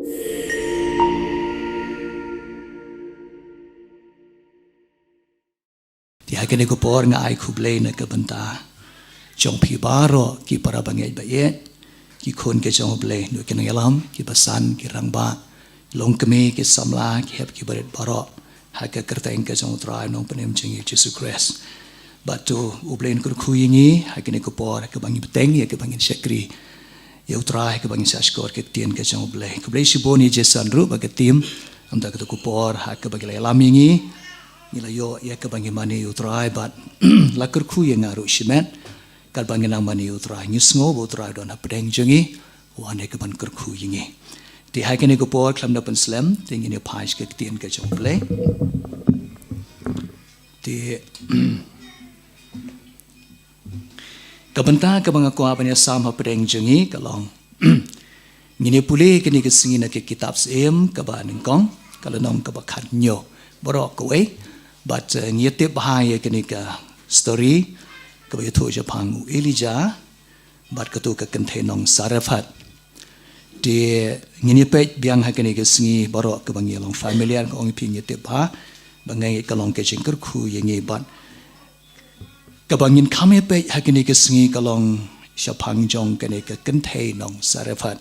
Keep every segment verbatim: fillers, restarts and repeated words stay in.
Te ha kane ka por nga ai khublei na ka bynta jong phi baroh ki para bangeit ba ïeit, ki khun ki jong U Blei, ki nongïalam, ki basan, ki rangbah, longkmie, ki samla, ki hep, ki barit baroh ha ka kyrteng ka jong U Trai Nongpynim jong ngi Jisu Khrist. Bad to U Blei un kyrkhu ïa ngi ha kane ka por, ha kaba ngi bteng, ha kaba ngin shakri ïa U Trai, ha kaba ngin shahshkor ka ktien ka jong U Blei. Khublei shibun ïa Jason ruh bad ka team, namar kata ka por ha kaba ki la ïalam ïa ngi, ngi la ïoh ïa kaba ngi mane ïa U Trai bad la kyrkhu ïa nga ruh shimet, katba ngi nang mane ïa U Trai, ngi sngew ba U Trai u don hapdeng jong ngi, u wan ïa kaban kyrkhu ïa ngi. Te ha kane ka por khlem da pynslem, te ngin ïa phai sha ka ktien ka jong U Blei. Te ka bynta kaba nga kwah ban ïasam hapdeng jong ngi ka long, ngin ïa pule kane ka sngi na ka kitab Syiem kaba nyngkong, ka lynnong kaba khathynñiew baroh kawei. Bad, eh, ngi ïa tip bha ïa kane ka story kaba ïathuh shaphang u Elijah bad kato ka kynthei nong Sarephat. Te ngin ïa peit biang ha kane ka sngi baroh kaba ngi long familiar, nga ong ïa phi ngi tip bha ba ngi ka long ka jingkyrkhu ïa ngi bad kaba ngin kham ïa peit ha kane ka sngi ka long shaphang jong kane ka kynthei nong Sarephat.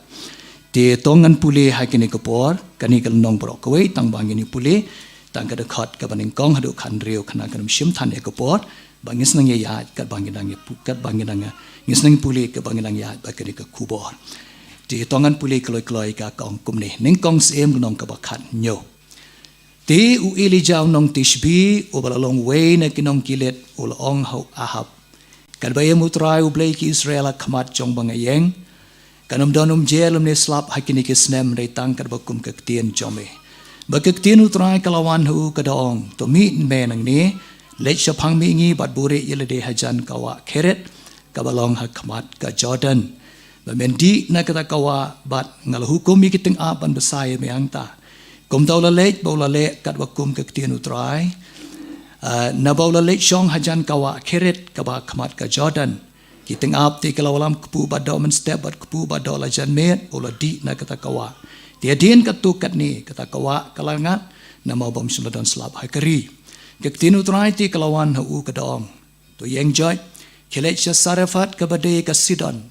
Te to ngan pule ha kane ka por, kane ka lynnong baroh kawei, tang ba ngin ïa pule tang ka dkhot kaba nyngkong haduh khathynriew, khnang ba ngin ym shim than ïa ka por, ba ngin sa nang ïa ïaid katba ngin nang ïa pu-, katba ngin nang, ngin sa nang pule katba ngin nang ïaid bad kane ka khubor. Te to ngan pule kloi kloi, ka ong kumne, Nyngkong Syiem lynnong kaba khathynñiew. Te u Elijah u nong Tishbi, uba la long uwei na ki nong Gilead, u la ong ha u Ahab, Katba im U Trai U Blei ki Israel ha khmat jong ba nga ïeng, kan ym don umjer lymne slap ha kine ki snem, hynrei tang katba kum ka ktien jong me. Ba ka ktien U Trai ka la wan ha u, ka da ong, To mih me nangne, leit shaphang mihngi bad buhrieh ïa lade hajan ka wah Kerith, kaba long ha khmat ka Jordan, ba men dih na kata ka wah, bad nga la hukum ïa ki tyngab ban bsa ïa me hangta. Kumta u la leit, ba u la leh katba kum ka ktien U Trai, ah, naba u la leit shong hajan ka wah Kerith kaba ha khmat ka Jordan. Ki tyngab te ki la wallam kpu bad doh mynstep bad kpu bad doh la janmiet, u la dih na kata ka wah. Te hadien katto katne kata ka wah ka la ngat, namar ba ym shym la don slap ha ka ri. Ka ktien U Trai te ka la wan ha u, ka da ong, To ïeng joit, khie leit sha Sarephath kaba dei ka Sidon,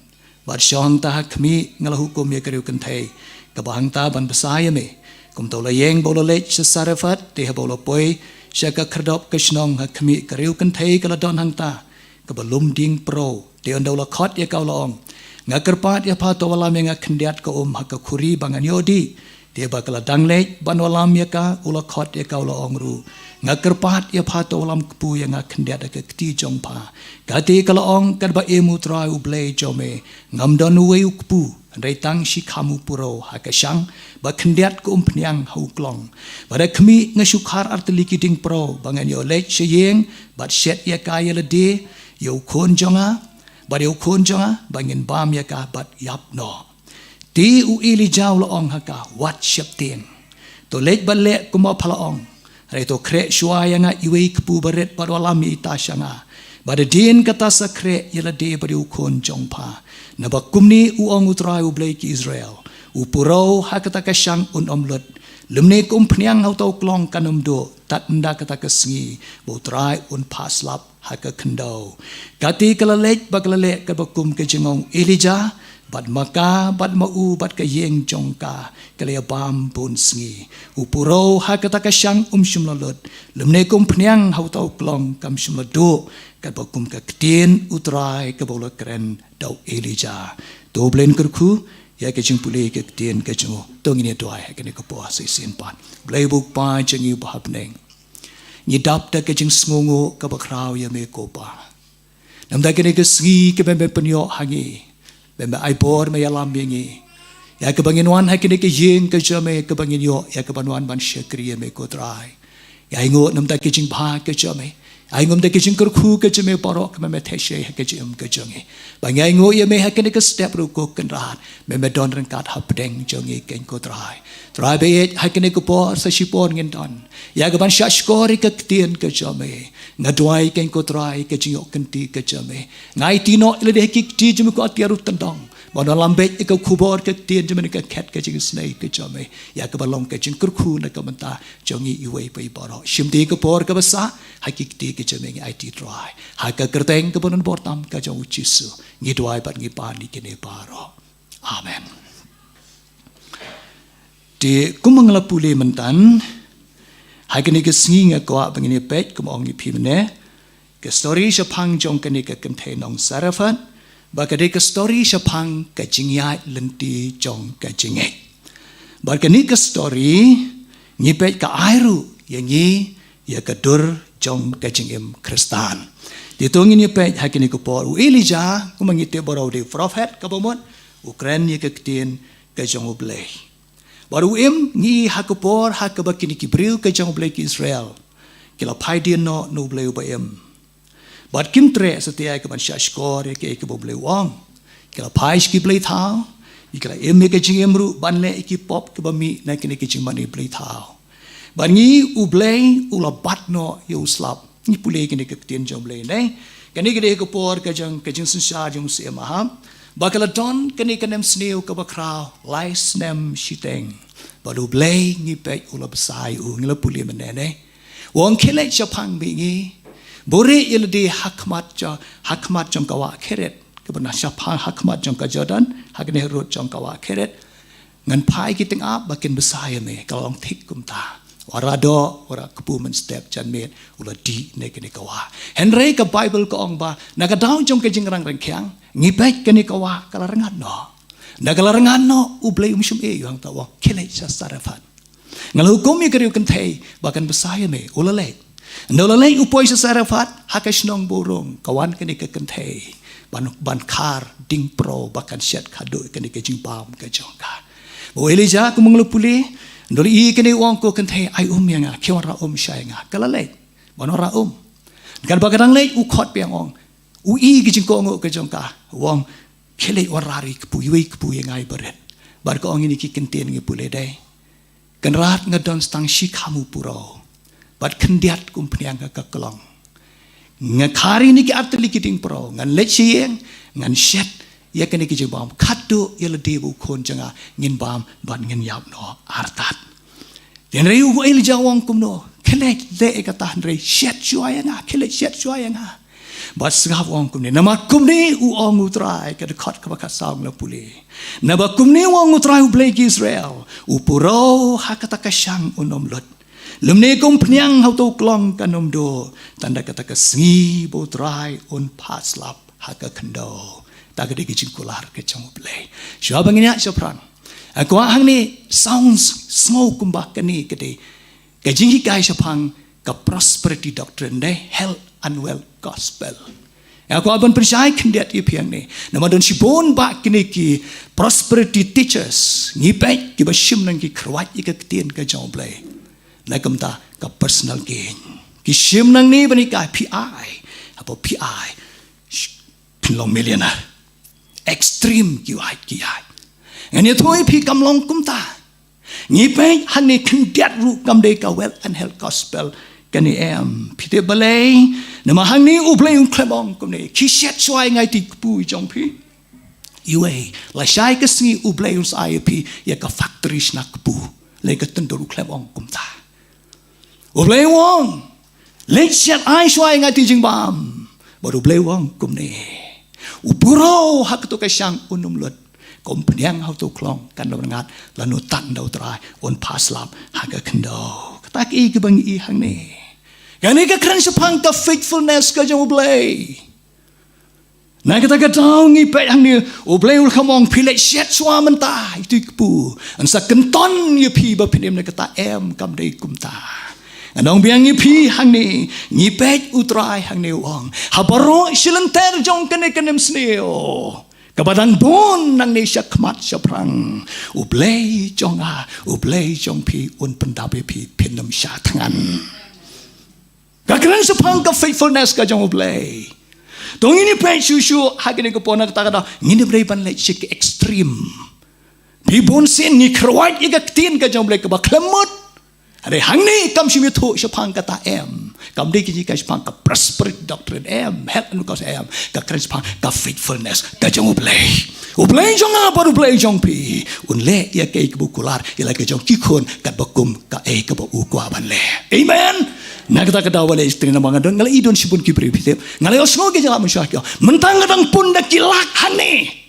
bad shong hangta ha khmih, nga la hukum ïa ka riewkynthei kaba hangta ban bsa ïa me. Kumta u la ïeng ba u la leit sha Sarephath, te haba u la poi sha ka khyrdop ka shnong, ha khmih ka riewkynthei ka la don hangta, kaba lum dieng pyrshah. Te ynda u la khot ïa ka u la ong, Nga kyrpad ïa pha, to wallam ïa nga khyndiat ka um ha ka khuri ba ngan ïoh dih. Te ba ka la dang leit ban wallam ïa ka, u la khot ïa ka u la ong ruh, Nga kyrpad ïa pha, to wallam kpu ïa nga khyndiat ha ka kti jong pha. Kata ka la ong, Katba im U Trai U Blei jong me, ngam don uwei u kpu, hynrei tang shi kham u puro ha ka shang, bad khyndiat ka umphniang ha u klong. Bad ha khmih nga shu khar artylli ki dieng pyrshah ba ngan ïoh leit sha ïing bad shet ïa ka ïa lade, ïa u khun jong nga, bad ïa u khun jong nga, ba ngin bam ïa ka bad ïap noh. Te u Elijah u la ong ha ka, Wat sheptieng. To leit bad leh kumba pha la ong. Hynrei to khreh shuwa ïa nga iwei i kpu barit bad wallam ïa ita sha nga. Bad hadien kata sa khreh ïa lade bad ïa u khun jong pha. Naba kumne u ong U Trai U Blei ki Israel, U puro ha kata ka shang un ym lut, lymne ka umphniang ha uta u klong kan ym duh, tad ynda kata ka sngi ba U Trai un phah slap ha ka khyndew. Kata ka la leit bad ka la leh katba kum ka jingong Elijah, bad ma ka, bad ma u, bad ka ïing jong ka, ka la ïa bam bun sngi. U puro ha kata ka shang um shym la lut, lymne ka umphniang ha uta u klong kam shym la duh, katba kum ka ktien U Trai kaba u la kren da u Elijah. To Blei un kyrkhu ïa ka jingpule ka ktien ka jong u. To ngin ïa duwai ha kane ka por sa shisien pat. Blei U Kpa jong ngi uba ha bneng, ngi dap da ka jingsngewnguh kaba khraw ïa me ko Pa. Namar kane ka sngi kaba me pynïoh ha ngi, me, me ai bor, me ïalam ïa ngi, ïa kaba ngin wan ha kane ka ïing ka jong me, kaba ngin ïoh ïa kaban wan ban shakri ïa me ko Trai. Ngi ainguh namar ka jingbha ka jong me, ainguh namar ka jingkyrkhu ka jong me baroh kaba me theh shai ha ka jingim ka jong ngi. Bad ngi ainguh ïa me ha kane ka step ruh ko Kynrad, me, me don ryngkat hapdeng jong ngi keiñ ko Trai. Trai ba ïeit, ha kane ka por sa shipor ngin don ïa kaban shahshkor ïa ka ktien ka jong me. Nga duwai keiñ ko Trai ka jingïoh kynti ka jong me. Nga aiti noh ïa lade ha ki kti jong me ko atiar u tyndong, Ban wan lam beit ïa ka khubor ka ktien jong me na ka khet ka jingisynei ka jong me, ïa kaba long ka jingkyrkhu na ka bynta jong ngi iwei pa iwei baroh. Shim te ka por kaba sah ha ki kti ka jong me, ngi aiti Trai, ha ka kyrteng kaba don bor tam ka jong U Jisu ngi duwai bad ngi pan ïa kine baroh. Amen. Te kumba nga la pule mynta, ha kane ka sngi nga kwah ba ngin ïa peit, kumba ong ïa phi mynne, ka story shaphang jong kane ka kynthei nong Sarefat, ba ka dei ka story shaphang ka jingïaid lynti jong ka jingngeit. Bad kane ka story ngi peit ka ai ruh ïa ngi ïa ka dur jong ka jingim Khristan. Te to ngin ïa peit ha kane ka por, u Elijah, kumba ngi tip baroh u dei u prophet kaba mut, u kren ïa ka ktien ka jong U Blei. Bad u im, ngi ha ka por ha kaba kine ki briew ka jong U Blei ki Israel ki la phai dien noh na U Blei uba im. Bad kim treh satia ïa ka ban shahshkor ïa kaei kaba U Blei u ong. Ki la phai sha ki blei thaw, ki la im ïa ka jingim ruh ban leh ïa ki pop kiba mih na kine ki jingmane blei thaw. Bad ngi, U Blei u la bat noh ïa u slap. Ngi pule kane ka ktien jong U Blei ne. Kane ka dei ka por ka jong ka jingsynshar jong u Syiem Ahab, ba ka la don kane ka nemsniew kaba khraw lai snem shiteng. Bad U Blei ngi peit u la bsa ïa u, ngi la pule mynne ne. U ong khie leit shaphang bad ngi buhrieh ïa lade ha khmat jong, ha khmat jong ka wah Kerith, kaba na shaphang ha khmat jong ka Jordan, ha kane ka rud jong ka wah Kerith. Ngan phai ki tyngab ba kin bsa ïa me. Ka la ong thik kumta. Wanrah doh, wanrah kpu mynstep, janmiet u la dih na kane ka wah. Hynrei ka Baibl ka ong ba na ka daw jong ka jingrang ryngkhiang, ngi peit kane ka wah ka la rngat noh. Na ka la rngat noh, U Blei um shym ïoh, u hangta u ong khie leit sha Sarefat. Nga la hukum ïa ka riew kynthei ba kan bsa ïa me. U la leit. Ynda u la leit u poi sha Sarefat, ha ka shnong ba u rung, ka wan kane ka kynthei ban, ban khar dieng pro ba kan shet khadduh kane ka jingbam ka jong ka. Bad u Elijah, kumba nga la pule, ynda u la ïohi kane u ong, ko kynthei, ai um ïa nga, khie wanrah um shwa ïa nga. Ka la leit ban wanrah um. Katba ka dang leit, u khot biang, ong, u ïohi ka jingkohnguh ka jong ka, u ong, khie leit wanrah ri kpu, iwei i kpu ïa nga iba rit. Bad ka ong ïa kine ki kyntien ngi pule, dei: Kynrad, nga don tang shi kham u puro bad khyndiat kum phniang ha ka klong. Nga khar ïa kine ki artylli ki dieng pro, ngan leit sha ïing, ngan shet ïa kine ki jingbam, khadduh ïa lade bad u khun jong nga ngin bam bad ngin ïap noh artat. Hynrei u Elijah u ong kumno? Khie leit, leh ïa kata, hynrei shet shwa ïa nga, khie leit shet shwa ïa nga. Bad sngap, u ong kumne: Namar kumne u ong U Trai, ka dkhot kaba khatsaw nga la pule. Naba kumne u ong U Trai U Blei ki Israel: U puro ha kata ka shang un ym lut, lymne kum phniang ha uto u klong kan ym duh, tang da kata ka sngi ba U Trai un phah slap ha ka khyndew. Ta ka dei ka jingkular ka jong U Blei. Shuwa ba ngin ïaid shaphrang, nga kwah hangne sounds, sngew kumba kane ka dei ka jinghikai shaphang ka prosperity doctrine, dei health and wealth gospel. Nga kwah ban pynshai khyndiat ïa phi hangne. Namar don shibun ba kine ki prosperity teachers, ngi peit, kiba shim nang ki khyrwait ïa ka ktien ka jong U Blei na ka bynta ka personal gain. Ki shim nangne ban ïa ka P I, hapoh P I, sh-, phin long millionaire. Extreme ki wait ki ïaid. Ngan ïathuh ïa phi, kam long kumta. Ngi peit hangne khyndiat ruh kam dei ka wealth and health gospel kane em. Phi tip balei? Namar hangne U Blei un khlem ong kumne: Khie shet shwa ïa nga ïa ki kpu jong phi. Iwei, lashai ka sngi U Blei un sa ai ïa phi ïa ka factory shna kpu, lane ka tyndur, u khlem ong kumta. U Blei u ong: Leit shet, ai shwa ïa nga ïa ki jingbam. Bad U Blei u ong kumne: U puro ha kato ka shang un ym lut, kum phniang ha uto u klong kan ym rngat, lano tang da U Trai un phah slap ha ka khyndew. Kata kaei kaba ngi ïohi hangne. Kane ka kren shaphang ka faithfulness ka jong U Blei. Na kata ka daw ngi peit hangne, U Blei u la khlem ong: Phi leit shet shwa mynta ïa kito ki kpu, yn sa kynton ïa phi ba phin im na kata. Em, kam dei kumta. Ngan ong biang ïa phi hangne, ngi peit U Trai hangne u ong, ha baroh shi lynter jong kane ka nemsniew kaba dang bun nangne sha khmat shaphrang, U Blei jong nga, U Blei jong phi un pyndap ïa phi, phin ym shah thngan. Ka kren shaphang ka faithfulness ka jong U Blei. To ngin ïa peit shuh shuh ha kane ka por, na kata ka daw ngin ym dei ban leit sha ka extreme. Phi, bun sien ngi khyrwait ïa ka ktien ka jong U Blei kaba khlem mut. Hynrei hangne kam shym ïathuh shaphang kata em. Kam dei ka jingkren shaphang ka prosperity doctrine em. Health and wealth em. Ka kren shaphang ka faithfulness ka jong U Blei. U Blei jong nga bad U Blei jong phi un leh ïa kaei kaba u kular ïa la ka jong ki khun katba kum kaei kaba u kwah ban leh. Amen. Na kata ka daw ba leh shatei namar nga don, nga la i don shibun ki briew phi tip. Nga la ïohsngew ki jinglah mynshuwa ki ong, mynta nga dang pun da ki lak hangne.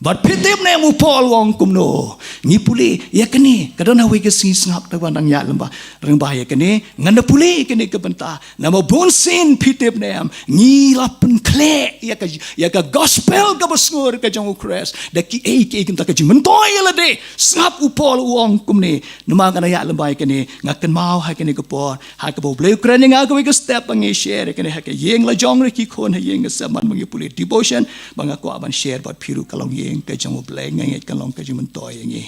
Bad phi tip ne em, u Paul u ong kumno? Ngi pule ïa kane, ka don ha kawei ka sngi sngap da ba nang ïaid lyngba rangbah ïa kane, ngan da pule ïa kane ka bynta. Namar bunsien phi tip ne em, ngi la pynkhleh ïa ka, ïa ka gospel kaba sngur ka jong U Khrist da kiei kiei, kumta ka jingmyntoi ïa lade. Sngap, u Paul u ong kumne. Namar nga nang ïaid lyngba ïa kane, nga kynmaw ha kane ka por ha kaba U Blei u kren ïa nga kawei ka step ba ngi share ïa kane ha ka ïing la jong re ki khun, ha ïing ka sem, ban ba ngi pule devotion, ba nga kwah ban share bad phi ruh. Ka long ïing ka jong U Blei, nga ngeit ka long ka jingmyntoi ïa ngi.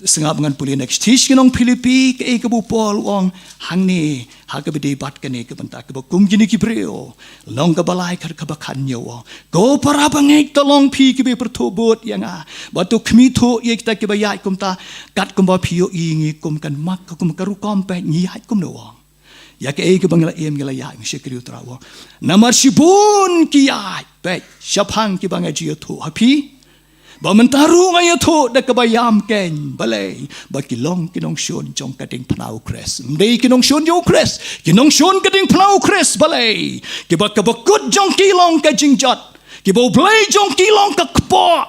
Sngap, ngan pule na ka shithi sha ki nong Philippi, kaei kaba u Paul u ong hangne ha kaba ïadei bad kane ka bynta kaba kum kine ki briew. Lynnong kaba lai, khat kaba khathynñiew u ong, ko para bangeit, to long phi kiba pyrthuh bud ïa nga, bad to khmih thuh ïa kita kiba ïaid kumta. Katkum ba phi ïohi ngi kum kan mak, kum ka rukom peit, ngi ïaid kumno, u ong. Ïa kaei kaba ngi la im ngi la ïaid, ngi shakri U Trai, u ong. Namar shibun ki ïaid, peit, shaphang kiba nga ju ïathuh ha phi. Ba mynta ruh nga ïathuh da kaba ïam kein, balei? Ba ki long ki nongshun jong ka diengphna U Khrist. Ym dei ki nongshun jong U Khrist, ki nongshun ka diengphna U Khrist, balei? Kiba ka bakut jong ki long ka jingjot, kiba U Blei jong ki long ka kpoh,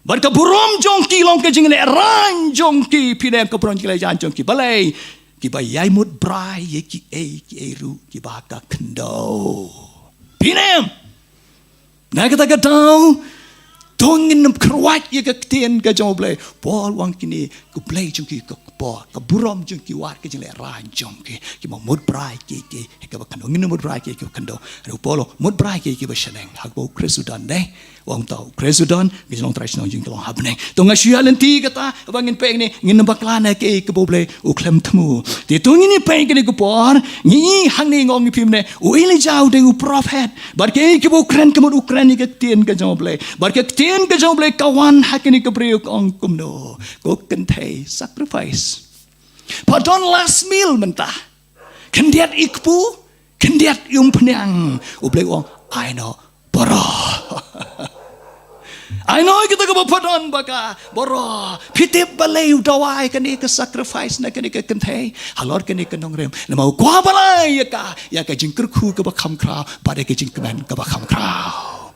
bad ka burom jong ki long ka jinglehrain jong ki. Phi ne em, ka burom jinglehrain jong ki, balei? Kiba ïai mut brai ïa kiei kiei ruh kiba ka khyndew. Phi ne em? Na kata ka daw, to ngin ym kyrwat ïa ka ktien ka jong U Blei. Paul u ong kine, ka Blei jong ki ka kpoh, ka burom jong ki wat ka jinglehrain jong ki. Kiba mut brai kiei kiei kiba khyndew, ngin ym mut brai kiei kiei kiba khyndew. Hynrei u Paul u ong mut brai kiei kiei kiba shaneng, ha kaba U Khrist u don, ne? U ong, to U Khrist u don, ka jinglong trai shnong jong ngi ka long ha bneng. To nga shu ïa lynti kata ba ngin peit ne, ngin ym bakla na kaei kaba U Blei u khlem thmu. Te to ngin ïa peit kane ka por, ngi i hangne, nga ong ïa phi mynne, u Elijah u dei u prophet. Bad kaei kaba u kren, ka mut u kren ïa ka ktien ka jong U Blei. Bad ka ktien ka jong U Blei ka wan ha kane ka briew, ka ong kumno? Ko kynthei, sacrifice. Pha don last meal mynta. Khyndiat i kpu, khyndiat i umphniang. U Blei u ong, ai noh baroh. Ai noh kita kiba pha don ba ka baroh. Phi tip balei u dawa ïa kane ka sacrifice na kane ka kynthei halor kane ka nongrim? Namar u kwah ban ai ïa ka, ïa ka jingkyrkhu kaba kham khraw bad ïa ka jingkmen kaba kham khraw.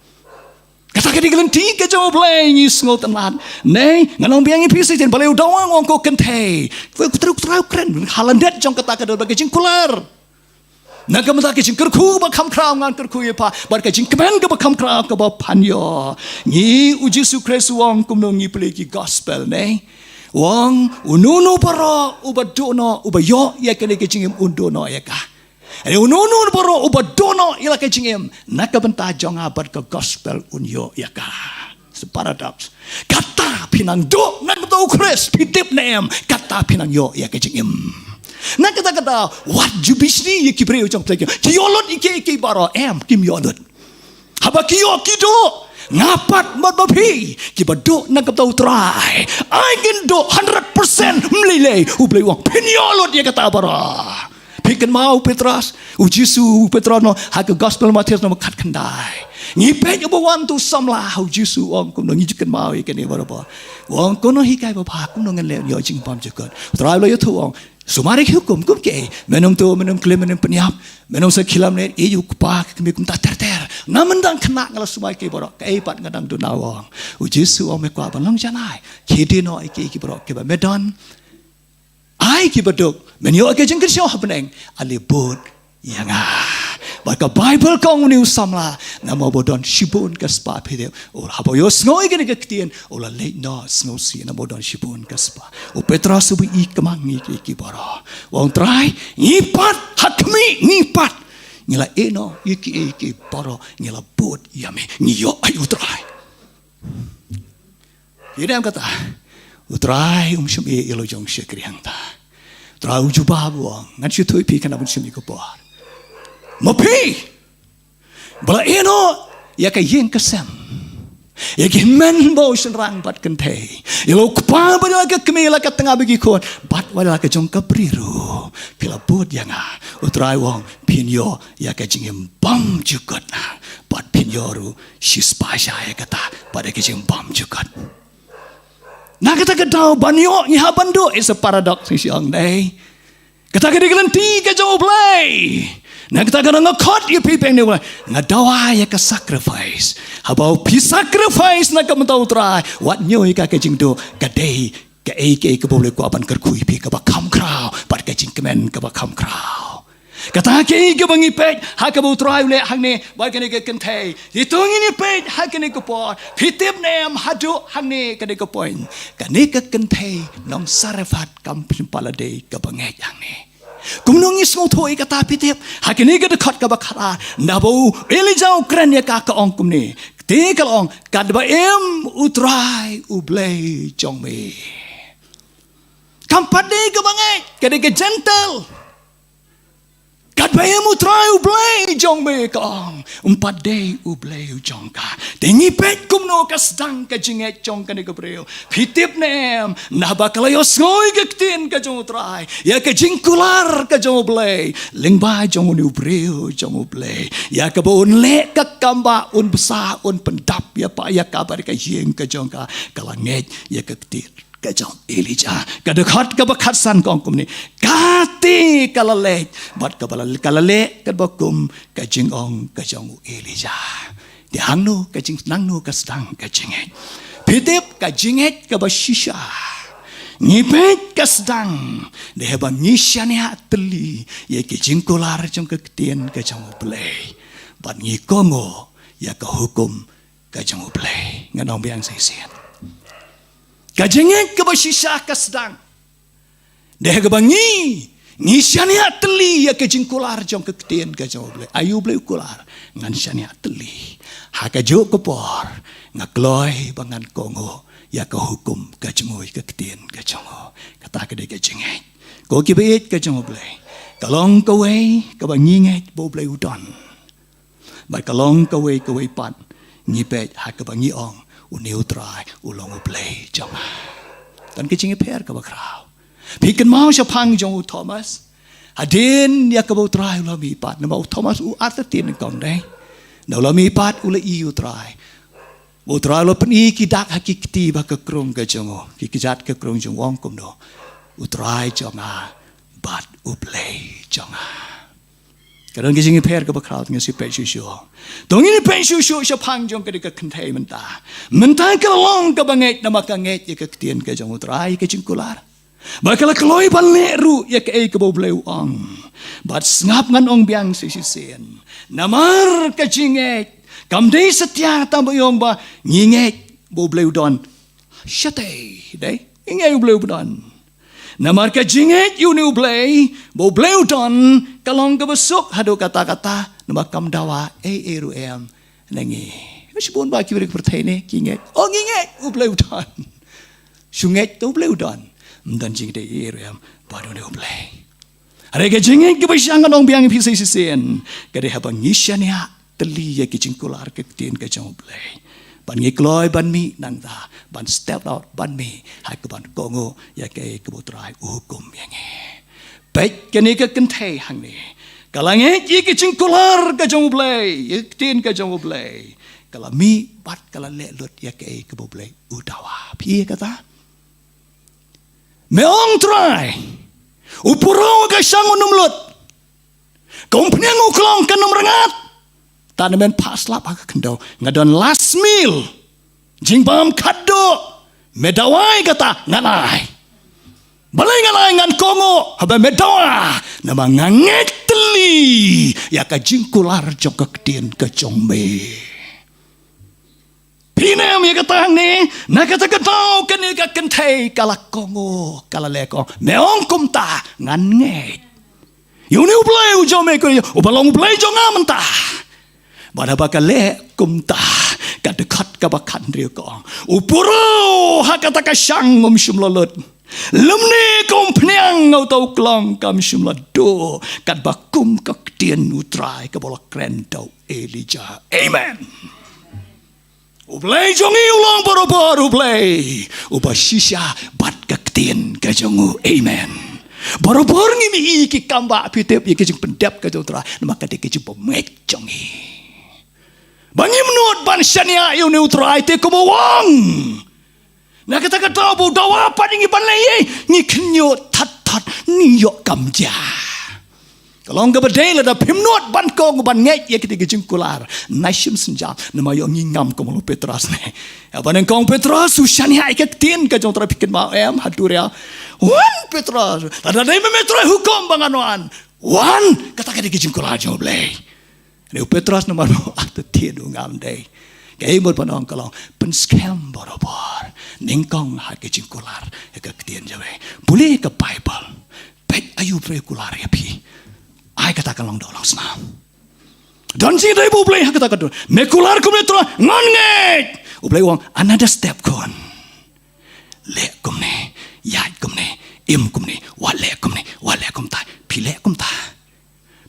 Kata ka dei ka lynti ka jong U Blei, ngi sngewtynnad. Ngi, ngan ong biang ïa phi shisien, balei u dawa u ong ko kynthei? Ko trai, trai u kren ha lyndet jong kata ka don bad ka jingkular. Na ka bynta ka jingkyrkhu ba kham khraw ngan kyrkhu ïa pha, bad ka jingkmen kaba kham khraw kaba phan ïoh. Ngi, u Jisu Khrist u ong kumno, ngi pule ki gospel, ne? U ong, uno uno baroh uba duh noh, uba ïoh ïa kane ka jingim, un duh noh ïa ka. Hynrei uno uno baroh uba duh noh ïa la ka jingim na ka bynta jong nga bad ka gospel, un ïoh ïa ka. It's a paradox. Kata phi nang duh na ka bynta U Khrist, phi tip ne em, kata phi nang ïoh ïa ka jingim. Na kata ka daw, wat ju bishni ïa ki briew jong phi, ki ïoh lut ïa kiei kiei baroh, em, kim ïoh lut. Haba ki ïoh ki duh, nga pat bad ma phi kiba duh na ka bynta U Trai, ai ngin duh hundred percent, ym lei lei. U Blei u ong phin ïoh lut ïa kata baroh. Phi kynmaw u Petros, u Jisu, u Petros noh, ha ka gospel Mathaios noh, khatkhyndai. Ngi peit uba wan uto u samla ha u Jisu, u ong kumno, ngi ju kynmaw ïa kane baroh. U ong, ko nonghikai babha, kumno ngan leh ïoh jingbym jukut? U Trai u la ïathuh, u ong, sumar ïa ki hukum kum kiei? Men ym tuh, men ym klim, men ym pynïap, men ym sakhi lamler, ïeit ïa u kpa, ka kmie, kumta ter ter. Nga mynta khynnah nga la sumar ïa ki baroh, kaei pat nga dang duna? U ong, u Jisu u ong, me kwah ban long janai? Khie die noh ïa kiei kiei baroh kiba me don, ai kiba duk, men ïoh ïa ka jingkyrshan ha bneng. Ale bud ïa nga. Bad ka Baibl ka ong une u samla, namar ba u don shibun ka spah, phi tip, u, haba u ïohsngew ïa kane ka ktien, u la leit noh sngewsih namar ba u don shibun ka spah. U Petros uba i kmang ïa kiei kiei baroh, u ong, Trai, ngi pat ha khmih, ngi pat, ngi la ïeh noh ïa kiei kiei baroh, ngi la bud ïa me, ngi ïoh, ai U Trai. Ïa dei kata, U Trai um shym ïeh ïa la u jong u shakri hangta. U Trai u jubab, u ong, ngan shu ïathuh ïa phi, kane ban shim ïa ka por. Ma phi ba la ïeh noh ïa ka ïing ka sem, Ïa ki hynmen ba u shynrang bad kynthei, ïa la u kpa bad ïa la ka kmie, la ka tnga bad ki khun, bad wat la ka jong ka briew ruh, phi la bud ïa nga. U Trai u ong phin ïoh ïa ka jingim bymjukut, bad phin ïoh ruh shispah sha ïa kata, bad ïa ka jingim bymjukut. Na kata ka daw ban ïoh ngi hap ban duh, it's a paradox ngi shu ong dei. Kata ka dei ka lynti ka jong U Blei. Na kata ka daw nga khot ïa phi peng ne, nga dawa ïa ka sacrifice. Haba phi sacrifice na ka bynta U Trai, wat ñiew ïa ka ka jingduh, ka dei kaei kaei kaba U Blei u kwah ban kyrkhu ïa phi kaba kham khraw, bad ka jingkmen kaba kham khraw. Kata kaei kaba ngi peit ha kaba U Trai u leh hangne bad kane ka kynthei. Te to ngin ïa peit ha kane ka por. Phi tip ne em haduh hangne kane ka point, kane ka kynthei nong Sarephat kam shym pat la dei kaba ngeit hangne. Kumno ngi sngewthuh ïa kata phi tip? Ha kane ka dkhot kaba khatar, naba u Elijah u kren ïa ka, ka ong kumne. Te ka la ong, katba im U Trai U Blei jong me. Kam pat dei kaba ngeit, ka dei ka Gentile. Katba im U Trai U Blei jong me, ka ong, ym pat dei U Blei u jong ka. Te ngi peit kumno ka sdang ka jingngeit jong kane ka briew. Phi tip ne em, naba ka la ïohsngew ïa ka ktien ka jong U Trai, ïa ka jingkular ka jong U Blei lyngba jong une u briew jong U Blei, ïa kaba un leh ka kam ba un bsa, un pyndap ïa pa ïa ka bad ka ïing ka jong ka, ka la ngeit ïa ka ktien ka jong Elijah. Ka dkhot kaba khatsan ka ong kumne, kata ka la leit bad kaba la, ka la leh katba kum ka jingong ka jong u Elijah. Te hangno ka jing, nangno ka sdang ka jingngeit? Phi tip, ka jingngeit kaba shisha, ngi peit ka sdang dei haba ngi shaniah tylli ïa ki jingkular jong ka ktien ka jong U Blei, bad ngi kohnguh ïa ka hukum ka jong U Blei. Ngan ong biang shisien, ka jingngeit kaba shisha ka sdang dei ha kaba ngi, ngi shaniah tylli ïa ka jingkular jong ka ktien ka jong U Blei. Aïu U Blei u kular? Ngan shaniah tylli. Ha kajuh ka por nga kloi ba ngan kohnguh ïa ka hukum ka jong u, ïa ka ktien ka jong u. Kata ka dei ka jingngeit, ko kiba ïeit ka jong U Blei. Ka long kawei kaba ngi ngeit ba U Blei u don. Bad ka long kawei kawei pat ngi peit ha kaba ngi ong, une U Trai u long U Blei jong nga. Don ka jingïapher kaba khraw. Phi kynmaw shaphang jong u Thomas, hadien ïa kaba U Trai u la mih pat, namar u Thomas u artatien nyngkong dei. Naba u la mih pat u la ïohi U Trai. U Trai u la pyni ki dak ha ki kti bad ka krung ka jong u, ki kjat ka krung jong u, ong kumno, U Trai jong nga bad U Blei jong nga. Ka don ka jingïapher kaba khraw. Ngin sa peit shuh shuh. To ngin peit shuh shuh shaphang jong kane ka kynthei mynta. Mynta ka la long kaba ngeit namar ka ngeit ïa ka ktien ka jong U Trai, ka jingkular. Bad ka la kloi ban leh ruh ïa kaei kaba U Blei u ong. Bad sngap, ngan ong biang shisien, namar ka jingngeit kam dei satia tang ba ïoh ba ngi ngeit ba U Blei u don. Shatei dei, ngi ngeit U Blei u don. Namar ka jingngeit ïa une U Blei, ba U Blei u don, ka long kaba suk haduh katta katta, namar kam dawa ei ei ruh em na ngi. Shibun ba ki briew ka pyrthei ne ki ngeit, oh ngi ngeit U Blei u don. Shu ngeit te U Blei u don, ym don jingngeit ei ei ruh em bad une U Blei. Hynrei ka jingngeit kaba shisha, ngan ong biang ïa phi shisien, ka dei haba ngi shaniah tylli ïa ki jingkular ka ktien ka jong U Blei, ban ngi kloi ban mih nangta, ban step out ban mih ha kaban kohnguh ïa kaei kaba U Trai u hukum ïa ngi. Peit kane ka kynthei hangne, ka la ngeit ïa ki jingkular ka jong U Blei, ïa ka ktien ka jong U Blei. Ka la mih bad ka la leh lut ïa kaei kaba U Blei u dawa. Phi ïa kata? Me ong Trai, u puro ka shang un ym lut, ka umphniang u klong kan ym rngat. Tang namen phah slap ha ka khyndew, nga don last meal, jingbam khatduh. Me dawa ïa kata, ngan ai. Balei ngan ai? Ngan kohnguh haba me dawa, namar nga ngeit tylli ïa ka jingkular jong ka ktien ka jong me. Phi ïa kata hangne, na kata ka daw kane ka kynthei ka la kohnguh, ka la leh, ka ong, me ong kumta, ngan ngeit. Ïa une U Blei u jong me, ko, uba long U Blei jong nga mynta. Bad haba ka leh kumta, ka dkhot kaba khathynriew ka ong, u puro ha kata ka shang um shym la lut, lymne ka umphniang ha uta u klong kam shym la duh, katba kum ka ktien U Trai kaba la kren da u Elijah. Amen. U Blei jong ngi u long barabor u Blei uba shisha bad ka ktien ka jong u. Amen. Barabor ngim i ki kam ba phi tip ïa ki jingpyndep ka jong u Trai namar ka dei ka jingbymngeit jong ngi. Ba ngim nud ban shaniah ïa une u Trai te kumba u ong. Na kata ka daw ba u dawa pat ïa ngi ban leh ei, ngi khynñiuh thot thot, ngi ïoh kam ja. Ka long kaba dei lada phim nud ban kong ban ngeit ïa kita ki jingkular, nai shim sienjam, namar ïoh ngi ngam kum u Petros ne. Ïa ba nyngkong Petros u shaniah ïa ka ktien ka jong u Trai, phi kynmaw em, ha duriaw. Wan Petros, lada dei me me Trai, hukum ba ngan wan. Wan, kata ka dei ka jingkular jong u Blei. Hynrei u Petros namar ba u artatien, u ngam dei. Kaei mut ban ong, ka long pynskhem barabor, nyngkong ha ka jingkular ïa ka ktien jong u Blei. Pule ka Baibl. Peit aïu u Blei u kular ïa phi. Ai kata ka long doh long snam. Don jingdei ba u Blei ha kata ka dur. Me kular kumne Trai, ngan ngeit. U Blei u ong another step khun. Leh kumne, ïaid kumne, im kumne, wat leh kumne, wat leh kumta, phi leh kumta.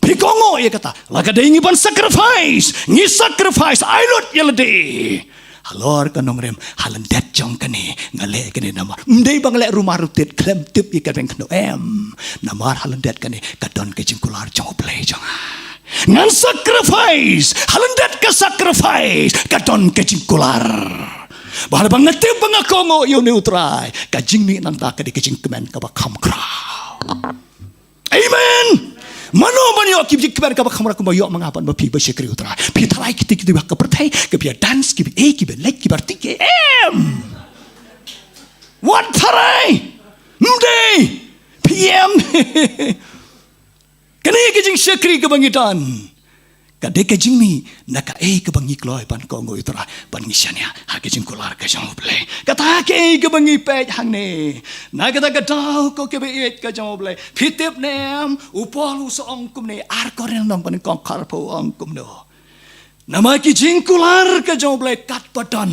Phi kohnguh ïa kata, la ka dei ngi ban sacrifice, ngi sacrifice, ai lut ïa lade. Halor ka nongrim, ha lyndet jong kane, nga leh kane namar. Ym dei ba nga leh rumar rutit khlem tip ïa ka bynta, em. Namar ha lyndet kane, ka don ka jingkular jong u Blei jong nga. Ngan sacrifice, ha lyndet ka sacrifice, ka don ka jingkular. Ba haba nga tip ba nga kohnguh ïa une u Trai, ka jingmih nangta ka dei ka jingkmen kaba kham khraw. Amen. Mano ban ïoh ki jingkmen kaba kham khraw kumba ïoh ma nga bad ma phi ba shakri u Trai? Phi tharai kiti kiti ba ka pyrthei, ki ba dance, ki ba ei, ki ba leit, ki ba rti, ki em. Wat tharai. Ym dei. Phi em. Kane ka jingshakri kaba ngi don, ka dei ka jingmih na kaei kaba ngi kloi ban kohnguh ïa u Trai, ban ngi shaniah ha ka jingkular ka jong u Blei. Kata kaei kaba ngi peit hangne. Na kata ka daw ko kiba ïeit ka jong u Blei, phi tip ne em, u Paul u sa ong kumne, ar Korinth lynnong ba nyngkong khatphra, u ong kumno. Namar ki jingkular ka jong u Blei katba don,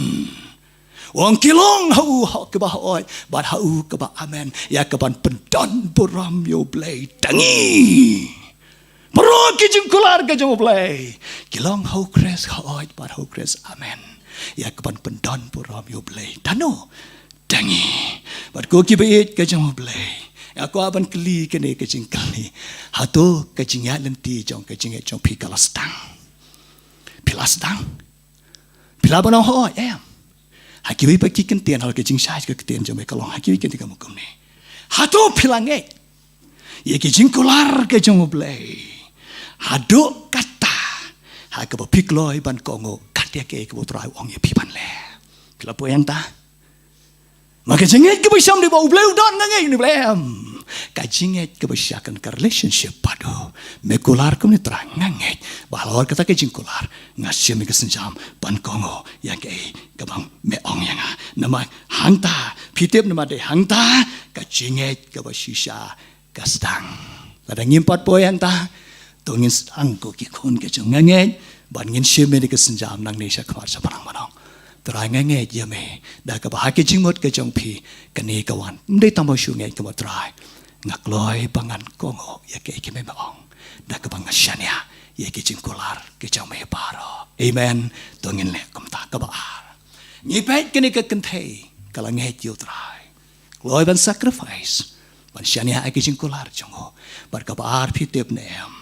u ong, ki long ha u ha kaba hooid bad ha u kaba amen, ïa kaban pyndon burom ïa u Blei da ngi. Baroh ki jingkular ka jong u Blei ki long ha u Khrist hooid bad ha u Khrist amen, ïa kaban pyndon burom ïa u Blei da no? Da ngi. Bad ko kiba ïeit ka jong u Blei, nga kwah ban kylli kane ka jingkylli. Hato ka jingïaid lynti jong ka jingngeit jong phi ka la sdang? Phi la sdang? Phi lah ban ong hooid, em. Ha kiwei pat ki kyntien, halor ka jingshai ka ktien jong me ka long ha kiwei ki kyntien ka mut kumne. Hato phi la ngeit ïa ki jingkular ka jong u Blei? Haduh katta, ha kaba phi kloi ban kohnguh kat ïa kaei kaba u Trai u ong ïa phi ban leh. Phi la poi hangta? Ma ka jingngeit kaba sham dei ba u Blei u don, nga ngeit une u Blei, em. Ka jingngeit kaba shisha ka relationship bad u. Me kular kumne Trai, nga ngeit ba halor kata ka jingkular nga shim ïa ka sienjam ban kohnguh ïa kaei kaba me ong ïa nga. Namar hangta, phi tip, namar dei hangta ka jingngeit kaba shisha ka sdang. Lada ngim pat poi hangta, to ngin sdang ko ki khun ka jong nga, ngeit ban ngin shim ïa ka sienjam nangne shakhmat shaphang ban ong, Trai, nga ngeit ïa me, da kaba ha ka jingmut ka jong phi kane ka wan. Ym dei tang ba shu ngeit, kumba Trai, nga kloi ba ngan kohnguh ïa kaei kaba me ong, da kaba nga shaniah ïa ka jingkular ka jong me baroh. Amen. To ngin leh kumta. Kaba ar, ngi peit kane ka kynthei ka la ngeit ïa u Trai. Kloi ban sacrifice, ban shaniah ïa ka jingkular jong u. Bad kaba ar, phi tip ne em,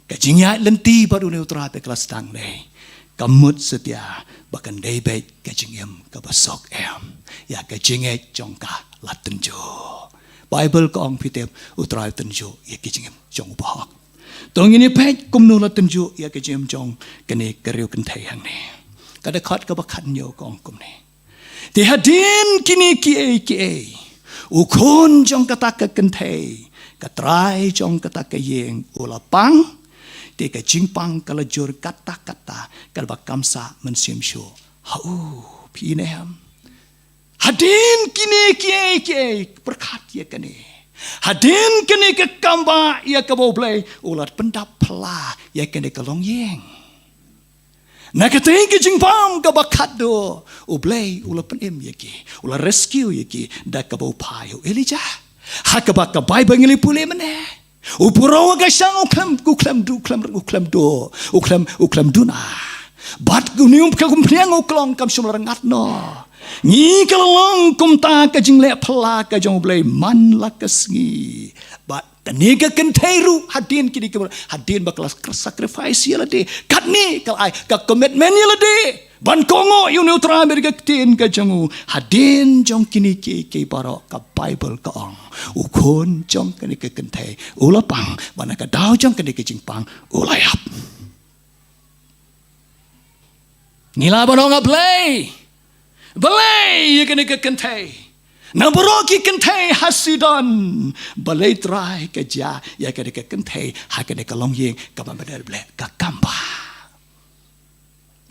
ka jingïaid lynti bad une u Trai ba ka la sdang ne, ka mut satia ba kan dei beit ka jingim kaba suk, em. Ïa ka jingngeit jong ka la tynjuh. Baibl ka ong, phi tip, u Trai u tynjuh ïa ka jingim jong u bahok. To ngin ïa peit kumno la tynjuh ïa ka jingim jong kane ka riewkynthei hangne. Ka dkhot kaba khathynñiew ka ong kumne. Te hadien kine kiei kiei, u khun jong kata ka kynthei, ka trai jong kata ka ïing, u la pang. Te ka jingpang ka la jur katta katta, kaba kam sah mynsiem shuh ha u. Phi i ne em? Hadien kine kiei kiei, pyrkhat ïa kane. Hadien kane ka kam ba ïa kaba u Blei u la pyndap pla ïa kane ka longïing. Na katei ka jingbam kaba khatduh, u Blei u la pynim ïa ki, u la rescue ïa ki da kaba u phah ïa u Elijah. Ha kaba ka Baibl ngi la pule mynne, u pura ka shang, u khlem, u khlem duh, u khlem, u khlem duh, u khlem, u khlem duna. Bad une u ka kumphniang u klong kam shym la rngat noh. Ngi ka la long kumta ka jingleh phylla ka jong U Blei man la ka sngi. Bad kane ka kynthei ruh hadien kine ki, hadien ba ka la sacrifice ïa lade, katne ka la ai ka commitment ïa lade ban kohnguh ïa une u Trai bad ka ktien ka jong u. Hadien jong kine ki, ki baroh ka Bible ka ong, u khun jong kane ka kynthei u la pang, bad na ka daw jong kane ka jingpang u la ïap. Ngi lah ban ong, A Blei, balei ïa kane ka kynthei? Na baroh ki kynthei ha Sidon, balei Trai ka jia ïa kane ka kynthei ha kane ka longïing kaba mynta U Blei ka kamba?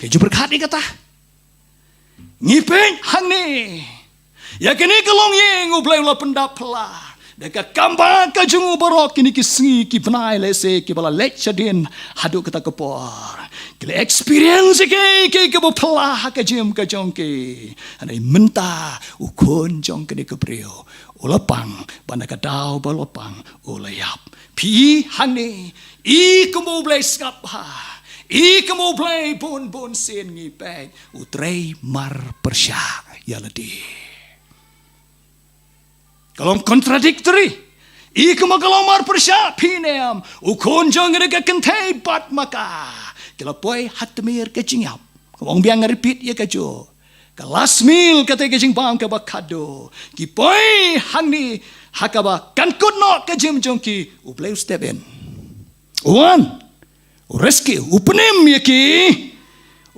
Phi ju pyrkhat ïa kata? Ngi peit hangne ïa kane ka longïing, U Blei u la pyndap phylla da ka kamba ka jong u baroh kine ki sngi ki bnai lehse kiba la leit shadien haduh kata ka por. Ki la experience ïa ki, ki, kiba phylla ha ka jingim ka jong ki. Hynrei mynta u khun jong kane ka briew u la pang, bad na ka daw ba u la pang u la ïap. Phi i hangne, i kumba U Blei sngap bha, i kumba U Blei bun bun sien ngi peit u trei mar pyrshah ïa lade. Ka long contradictory. I kumba ka long mar pyrshah, phi ne em? U khun jong kane ka kynthei bad ma ka ki la poi ha tmier ka jingïap. Ka ong biang, nga repeat ïa kajuh. Ka last meal, kata ka jingbam kaba khadduh. Ki poi hangne ha kaba kan kut noh ka jingim jong ki, U Blei u step in. U wan, u rescue, u pynim ïa ki,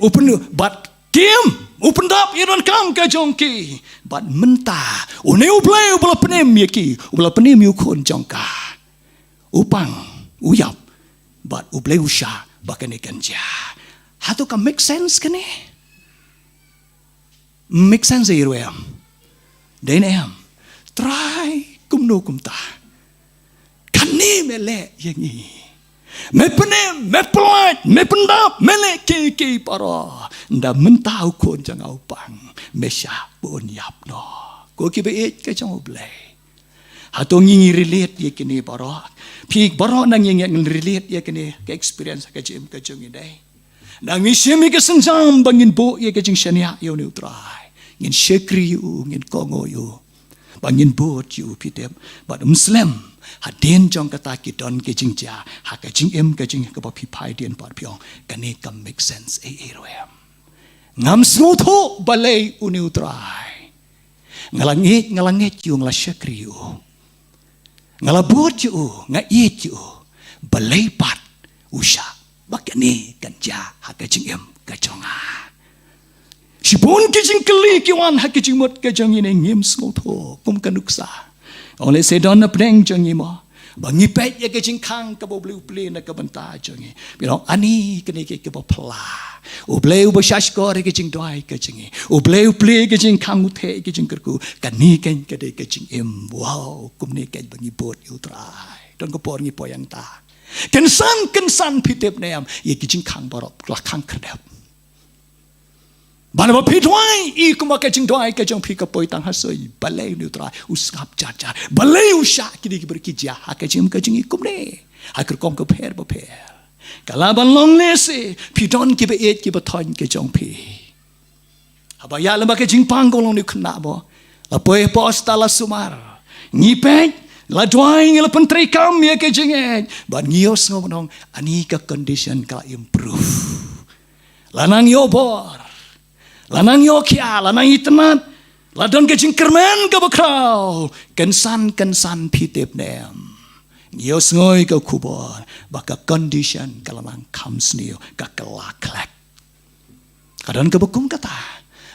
u pynim, bad kim, u pyndap ïa donkam ka jong ki. Bad mynta une U Blei uba la pynim ïa ki, uba la pynim ïa u khun jong ka, u pang, u ïap, bad U Blei u shah ba kane kan jia. Hato ka make sense kane? Make sense ïa i ruh em? Dei ne em? Trai, kumno kumta? Kane me leh ïa ngi. Me pynim, me pyllait, me pyndap, me leh kiei kiei baroh. Ynda mynta u khun jong nga u pang, me shah ba un ïap noh. Ko kiba ïeit ka jong U Blei, hato ngi, ngi relate ïa kine baroh? Phi baroh na ngi, ngi relate ïa kine ka experience ha ka jingim ka jong ngi, dei? Ynda ngi shim ïa ka sienjam ba ngin buh ïa ka jingshaniah ïa une u Trai, ngin shakri ïa u, ngin kohnguh ïa u, ba ngin bud ïa u, phi tip. Bad um slem, hadien jong kata ki don ki jingjia ha ka jingim ka jong ngi kaba phi phai dien pat phi ong, kane kam make sense ei ei ruh em? Ngam sngewthuh balei une u Trai. Nga la ngeit, nga la ngeit ïa u, nga la shakri ïa u, nga la bud ïa u, nga ïeit ïa u, balei pat u shah ba kane kan jia ha ka jingim ka jong nga? Shibun ki jingkylli ki wan ha ka jingmut ka jong ngi ne ngim sngewthuh kum ka nuksa. Ong lehse don na pdeng jong ngi mo, ba ngi peit ïa ka jingkhang kaba U Blei u plie na ka bynta jong ngi. Phi ong, ani kane ka kaba phylla. U Blei uba shahshkor ïa ka jingduwai ka jong ngi. U Blei u plie ïa ka jingkhang, u theh ïa ka jingkyrkhu. Kane kan ka dei ka jingim. Wow, kumne kan ba ngi bud ïa u Trai. Don ka por ngi poi hangta. Kynsan, kynsan, phi tip ne em, ïa ki jingkhang baroh la khang khyrdep. Bad ba phi duwai, i kumba ka jingduwai ka jong phi ka poi tang ha sui, balei une u Trai u sngap jar jar? Balei u shah kine ki briew ki jia ha ka jingim ka jong ngi kumne? Ha ki rukom ki bapher bapher. Ka lah ban long lehse phi don kiba ïeit kiba thoiñ ka jong phi. Haba ïaid lem bad ka jingpang kaba long une u khynnah mo, la poi hapoh hospital, la sumar. Ngi peit, la duwai, ngi la pyntreikam ïa ka jingngeit. Bad ngi ïohsngew ban ong, ani ka condition ka la improve. La nang ïoh bor, la nang ïoh khia, la nang itynnad, la don ka jingkyrmen kaba khraw. Kynsan, kynsan, phi tip ne em, ngi ïohsngew ïa ka khubor ba ka condition ka la nang kham sniew, ka kylla khlek. Ka don kaba kum kata.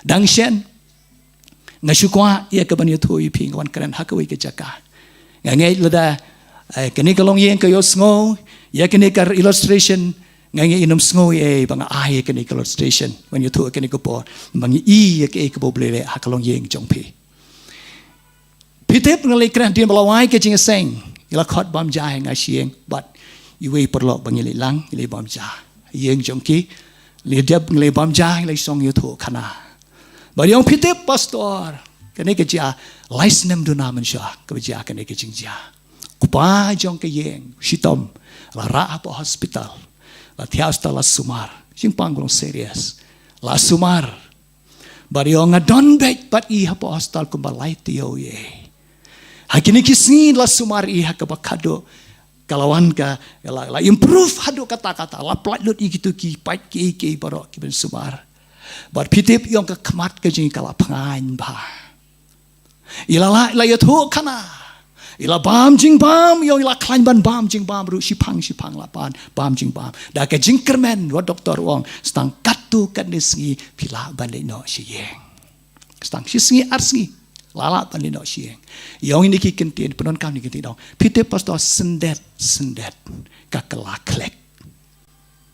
Dang shen, nga shu kwah ïa kaban ïathuh ïa phi, nga wan kren ha kawei ka jaka. Nga ngeit lada, eh, kane ka longïing ka ïohsngew ïa kane ka illustration, nga ngeit ym sngew ei ei ba nga ai ïa kane ka illustration ban ïathuh ïa kane ka por, ba ngi i ïa kaei kaba U Blei u leh ha ka longïing jong phi. Phi tip, nga la ïakren hadien ba la wai ka jingïaseng, ngi la khot bam ja ha nga sha ïing bad iwei i paralok ba ngi la ïalang, ngi la bam ja ha ïing jong ki. La dep ngi la bam ja, ngi la song ïathuh khana. Bad i ong, phi tip pastor, kane ka jia lai snem duna mynshuwa kaba jia kane ka jingjia. Kpa jong ka ïing, shitom, la rah hapoh hospital, la thiah hospital, la sumar. Jingpang ka long serious. La sumar. Bad ïoh nga don beit bad i hapoh hospital kumba lai taïew ïa. Ha kine ki sngi la sumar i ha kaba khadduh. Ka la wan ka la, la improve haduh katta katta, la pynlait lut ïa kito ki pait kiei kiei baroh kiban sumar. Bad phi tip, ïong ka khmat ka jong i ka la phngaiñ bha. I la, la, la ïathuh khana. I la bam jingbam, ïong i la khlaiñ ban bam jingbam ruh, shiphang shiphang la pan bam jingbam. Da ka jingkyrmen, wat doktor u ong, sa tang katto katne sngi phi lah ban leit noh sha ïing. Sa tang shi sngi ar sngi la lah ban leit noh sha ïing. Ïong ine ki kyntien, pyndonkam ine ki kyntien, ong, phi tip pastor, syndet syndet ka kylla khlek.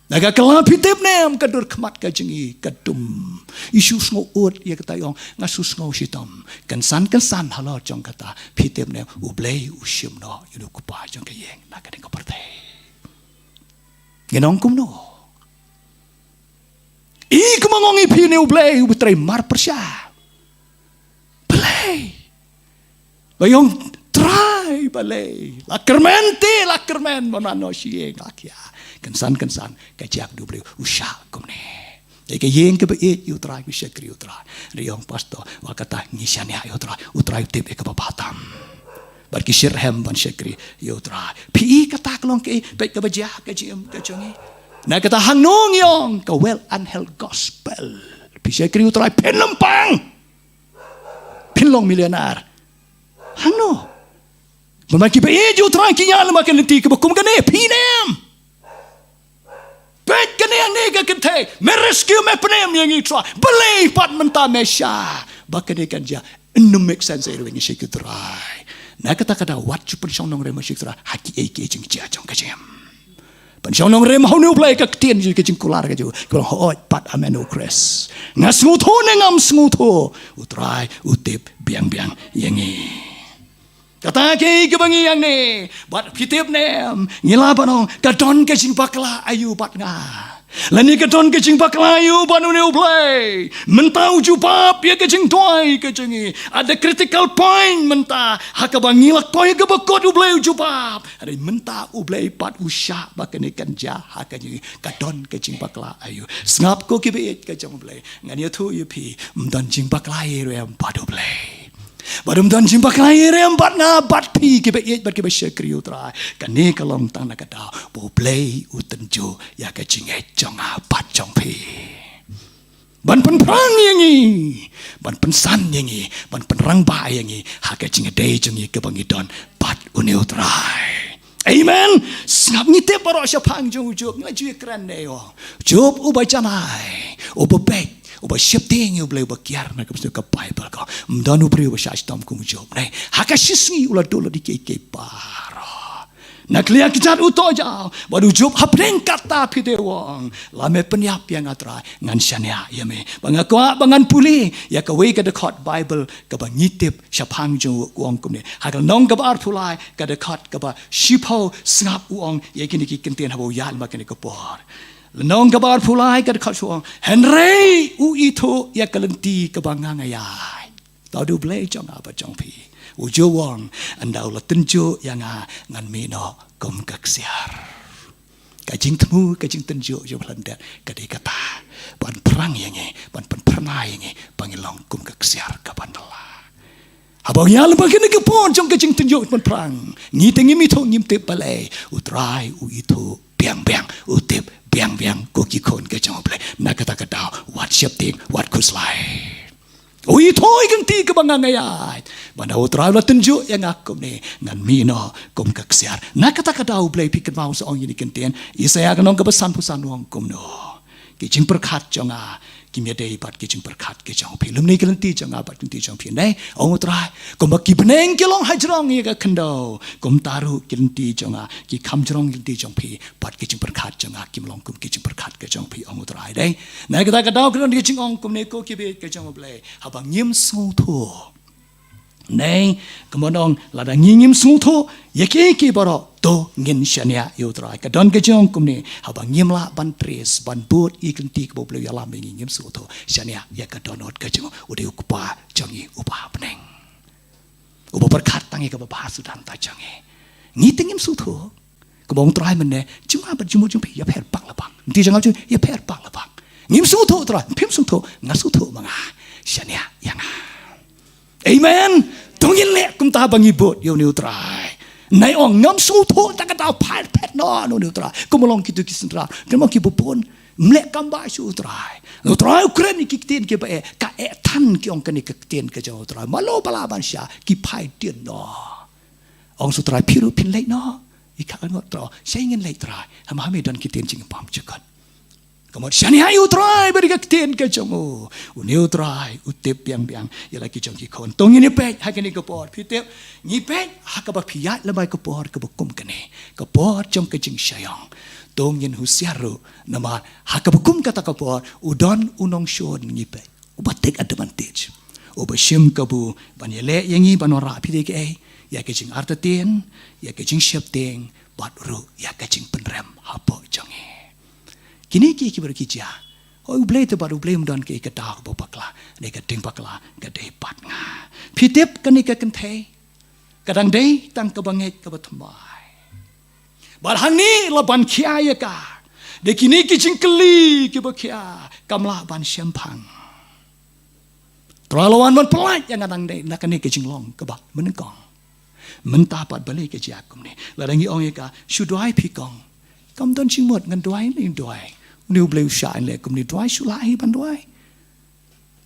Na ka kylla, phi tip ne em, ka dur khmat ka jong i ka dum. I shu sngew ud ïa kata, ïong, nga shu sngew shitom. Kynsan kynsan halor jong kata, phi tip ne em, U Blei u shim noh ïa une u kpa jong ka ïing na kane ka pyrthei. Ngin ong kumno? I kumba nga ong ïa phi, une U Blei uba trei marpyrshah. Balei? Ba ïong, Trai, balei? La kyrmen te, la kyrmen, mynta noh sha ïing, la khia. Kynsan kynsan ka jia, U Blei u shah kumne. Dei ka ïing kaba ïeit ïa U Trai, ka shakri U Trai. Hynrei ïong pastor, wat kata ngi shaniah ïa U Trai, U Trai u tip ïa kaba bha tam. Bad ki shitrhem ban shakri ïa U Trai. Phi i kata ka long kaei, peit kaba jia ha ka jingim ka jong ngi. Na kata hangno ngi ïong, ka wealth and health gospel. Phi shakri U Trai, phin ym pang. Phin long millionaire. Hangno? Mynba kiba ïeit ïa U Trai ki ïalam ha ka lynti kaba kum kane, phi ne em? Peit kane hangne ka kynthei, me rescue, me pynim ïa ngi Trai. Balei pat mynta me shah ba kane kan jia? Ym make sense ïa ngi, shakri U Trai. Na kata ka daw wat ju pynshong nongrim, shakri U Trai, ha kiei kiei jingjia jong ka jingim. Pynshong nongrim ha une U Blei, ka ktien jong ka jingkular ka jong, ka long, hooid pat, amen, U Khrist. Nga sngewthuh ne ngam sngewthuh, U Trai u tip biang biang ïa ngi. Kata kaei kaba ngi ïa ngi, bad phi tip ne em, ngi lah ban ong, ka don ka jingbakla aïu bad nga? Lane ka don ka jingbakla aïu bad une U Blei? Mynta u jubab ïa ka jingduwai ka jong ngi. At the critical point mynta, ha kaba ngi la koit ïa kaba kut, U Blei u jubab. Hynrei mynta U Blei pat u shah ba kane kan jia ha ka jong ngi. Ka don ka jingbakla aïu? Sngap ko kiba ïeit ka jong U Blei. Ngan ïathuh ïa phi, ym don jingbakla ei ruh em bad U Blei. Bad ym don jingbakla ei ruh em bad nga bad phi kiba ïeit bad kiba shakri U Trai. Kane ka long tang na ka daw ba U Blei u tynjuh ïa ka jingngeit jong nga bad jong phi. Ban pynphrang ïa ngi, ban pynsan ïa ngi, ban pynrangbah ïa ngi ha ka jingïadei jong ngi kaba ngi don bad une U Trai. Amen. Sngap, ngi tip baroh shaphang jong u Job, ngi la ju ïakren ne ïa u Job uba janai, uba beit, uba sheptieng ïa U Blei, uba kiar na ka bynta ka Baibl, ko. Ym don u briew uba shah shitom kum u Job ne. Ha ka shisngi u la duh lut ïa kiei kiei baroh. Na ka liang kjat u tohjaw, bad u Job hapdeng katta, phi te u ong, la me pynïap ïa nga Trai, ngan shaniah ïa me. Ba nga kwah ba ngan pule ïa kawei ka dkhot Baibl kaba ngi tip shaphang jong u, u ong kumne. Ha ka lynnong kaba arphew lai, ka dkhot kaba shiphew, sngap u ong ïa kine ki kyntien haba u ïalam ha kane ka por. Lynnong kaba arphew lai, ka dkhot shiphew, u ong, hynrei u ithuh ïa ka lynti kaba nga nga ïaid. Tang da U Blei jong nga bad jong phi. U Job u ong, ynda u la tynjuh ïa nga, ngan mih noh kum ka ksiar. Ka jingthmu, ka jingtynjuh jong u Blei lyndet ka dei kata. Ban pynphrang ïa ngi, ban pynphyrnai ïa ngi ba ngin long kum ka ksiar kaban bylla. Haba ngi ïalam ha kane ka por jong ka jingtynjuh, pynphrang, ngi te ngim ithuh, ngim tip, balei? U Trai u ithuh biang biang, u tip biang biang, ko ki khun ka jong U Blei. Na kata ka daw, wat sheptieng, wat khuslai. U ithuh ïa ka lynti kaba nga nga ïaid. Ba ynda U Trai u la tynjuh ïa nga kumne, ngan mih noh kum ka ksiar. Na kata ka daw, U Blei, phi kynmaw, sa ong ïa kine ki kyntien. Isaïah ka lynnong kaba sanphew san u ong kumno? Ki jingpyrkhat jong nga kim ïadei bad ki jingpyrkhat ki jong phi. Lymne ki lynti jong nga bad ki lynti jong phi, ne, ong U Trai. Kumba ki bneng ki long hajrong ïa ka khyndew, kumta ruh ki lynti jong nga ki kham jrong ïa ki lynti jong phi, bad ki jingpyrkhat jong nga kim long kum ki jingpyrkhat ki jong phi, ong U Trai, dei. Na kata ka daw, ka don ka jingong kumne, ko kiba ïeit ka jong U Blei, haba ngim sngewthuh, ne, kumba ong, lada ngi ngim sngewthuh ïa kiei kiei baroh, to ngin shaniah ïa U Trai. Ka don ka jingong kumne, haba ngim lah ban trace, ban bud ïa ka lynti kaba U Blei u ïalam ïa ngi, ngim sngewthuh, shaniah ïa ka dohnud ka jong u, u dei u Kpa jong ngi uba ha bneng, uba pyrkhat tang ïa kaba bha suda na ka bynta jong ngi. Ngi te ngim sngewthuh. Kumba ong Trai mynne, jingma bad jingmut jong phi ïapher bak la bak. Nti jong nga jong ïapher bak la bak. Ngim sngewthuh Trai, phim sngewthuh, nga sngewthuh ma nga. Shaniah ïa nga. Amen. To ngin leh kumta ba ngi bud ïa une u Trai. Nai ong ngam sngewthuh ta kata phet phet noh ïa une u Trai. Kumba long kito ki synran, kumba long ki bapun. Ym leh kam ba shu u Trai. U Trai u kren ïa ki ktien kiba eh, ka eh than ki ong kane ka ktien ka jong u Trai. Mano ba lah ban shah, ki phai dien noh. Ong shu Trai phi ruh phin leit noh. I ka ngot Trai, shei ngin leit Trai. Hama hame don ki ktien jingpam jukut. Ka mut shaniah ïa u Trai bad ïa ka ktien ka jong u. Une u Trai u tip biang biang ïa la ki jong ki khun. To ngin ïa peit ha kane ka por. Phi tip, ngi peit ha kaba phi ïaid lem bad ka por kaba kum kane, ka por jong ka jingshah ïong. To ngin husiar ruh namar ha kaba kum kata ka por u don u nongshun, ngi peit, uba take advantage, uba shim kabu ban ïaleh ïa ngi ban wanrah, phi dei kaei, ïa ka jingartatien, ïa ka jingsheptieng, bad ruh ïa ka jingpynrem hapoh jong ngi. Kine kiei kiba ruh ki jia. Hooid, U Blei te bad U Blei um don kaei ka daw ba bakla, ne ka ding bakla ka dei bad nga. Phi tip kane ka kynthei ka dang dei tang kaba ngeit kaba thymmai. Bad hangne la ban khia ïa ka da kine ki jingkylli kiba khia, kam lah ban shemphang. Trai la wan ban pyllait ïa nga nangne na kane ka jinglong kaba mynnyngkong. Mynta pat balei ka jia kumne? Lada ngi ong ïa ka shu duwai phi kong, kam don jingmut, ngan duwai ne duwai? Une U Blei u shah leh kumne, duwai shu lah hi ban duwai.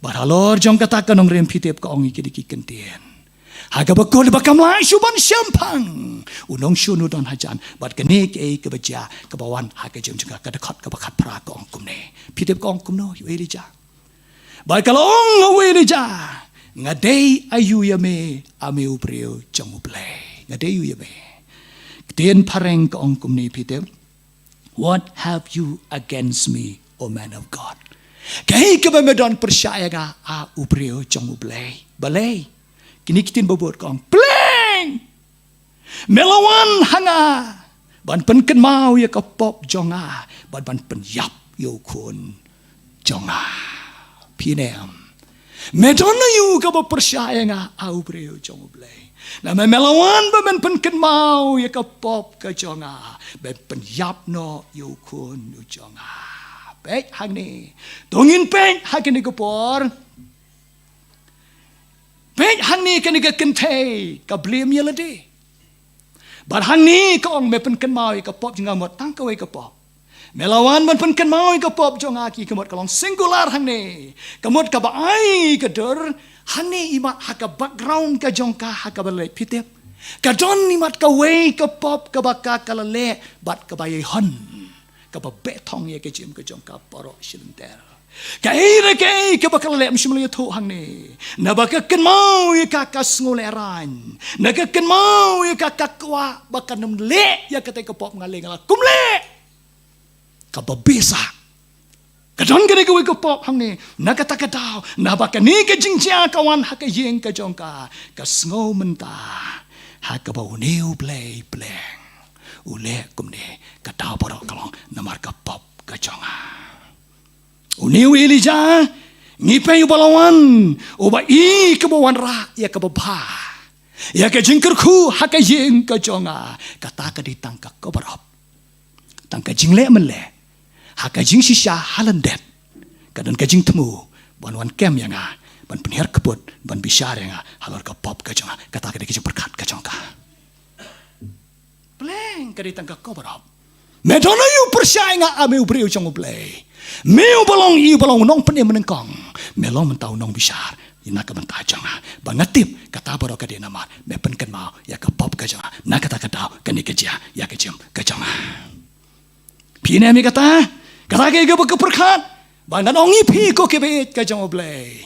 Bad halor jong kata ka nongrim, phi tip, ka ong ïa ki da ki kyntien ha kaba kut ba kam lah shuh ban shemphang. U nongshun u don hajan. Bad kane kaei kaba jia, kaba wan ha ka jingim jong ka, ka dkhot kaba khatphra ka ong kumne. Phi tip ka ong kumno ïa u Elijah? Bad ka la ong ha u Elijah, nga dei aïu ïa me, a me u briew jong U Blei? Nga dei aïu ïa me? Ktien phareng ka ong kumne, phi tip. What have you against me, O man of God? Kaei kaba me don pyrshah ïa nga, a u briew jong U Blei? Balei? Kine ki ktien ba bud ka ong, pleng! Me la wan ha nga ban pynkynmaw ïa ka pop jong nga, bad ban pynïap ïa u khun jong nga. Phi ne em? Me don aïu kaba pyrshah ïa nga, a u briew jong U Blei? Namar me la wan ba men pynkynmaw ïa ka pop ka jong nga, men pynïap noh ïa u khun u jong nga. Peit hangne. To ngin peit ha kane ka por. Peit hangne, kane ka kynthei ka blame ïa lade. Bad hangne ka ong, me pynkynmaw ïa ka pop jong nga, mut tang kawei ka pop. Me la wan ban pynkynmaw ïa ka pop jong nga, ki ka mut ka long singular hangne. Ka mut kaba ai ka dur, hangne imat ha ka background ka jong ka ha kaba leh, phi tip, ka don imat kawei ka pop kaba ka ka la leh bad kaba ïai hon, kaba beh thong ïa ka jingim ka jong ka baroh shi lynter. Kaei re kaei kaba ka la leh, ym shym la ïathuh hangne. Naba ka kynmaw ïa ka, ka sngew lehraiñ. Na ka kynmaw ïa ka, ka kwah ba kan ym leh ïa katei ka pop, nga leh nga la kum leh. Kaba beh sah. Ka don kane kawei ka pop hangne, na kata ka daw, naba kane ka jingjia ka wan ha ka ïing ka jong ka, ka sngew mynta ha kaba une U Blei pleng u leh kumne, ka daw baroh ka long namar ka pop ka jong nga. Une u Elijah, ngi peit, uba la wan, uba i kaba wanrah ïa kaba bha, ïa ka jingkyrkhu ha ka ïing ka jong nga, kata ka dei tang ka cover up. Tang ka jingleh mynleh ha ka jingshisha ha lyndet. Ka don ka jingthmu ban wan kem ïa nga, ban pynhiar kput, ban bishar ïa nga halor ka pop ka jong nga. Kata ka dei ka jingpyrkhat ka jong ka. Pleng, ka dei tang ka cover up. Me don aïu pyrshah ïa nga, a me u briew jong U Blei? Me uba long, i uba long u nongpynim mynnyngkong, me long mynta u nongbishar ïa na ka bynta jong nga. Ba nga tip kata baroh ka dei namar me pynkynmaw ïa ka pop ka jong nga. Na kata ka daw kane ka jia ïa ka jingim ka jong nga. Phi ne em ïa kata? Kata ka, kaba ka pyrkhat. Ba ngan ong ïa phi ko kiba ïeit ka jong U Blei,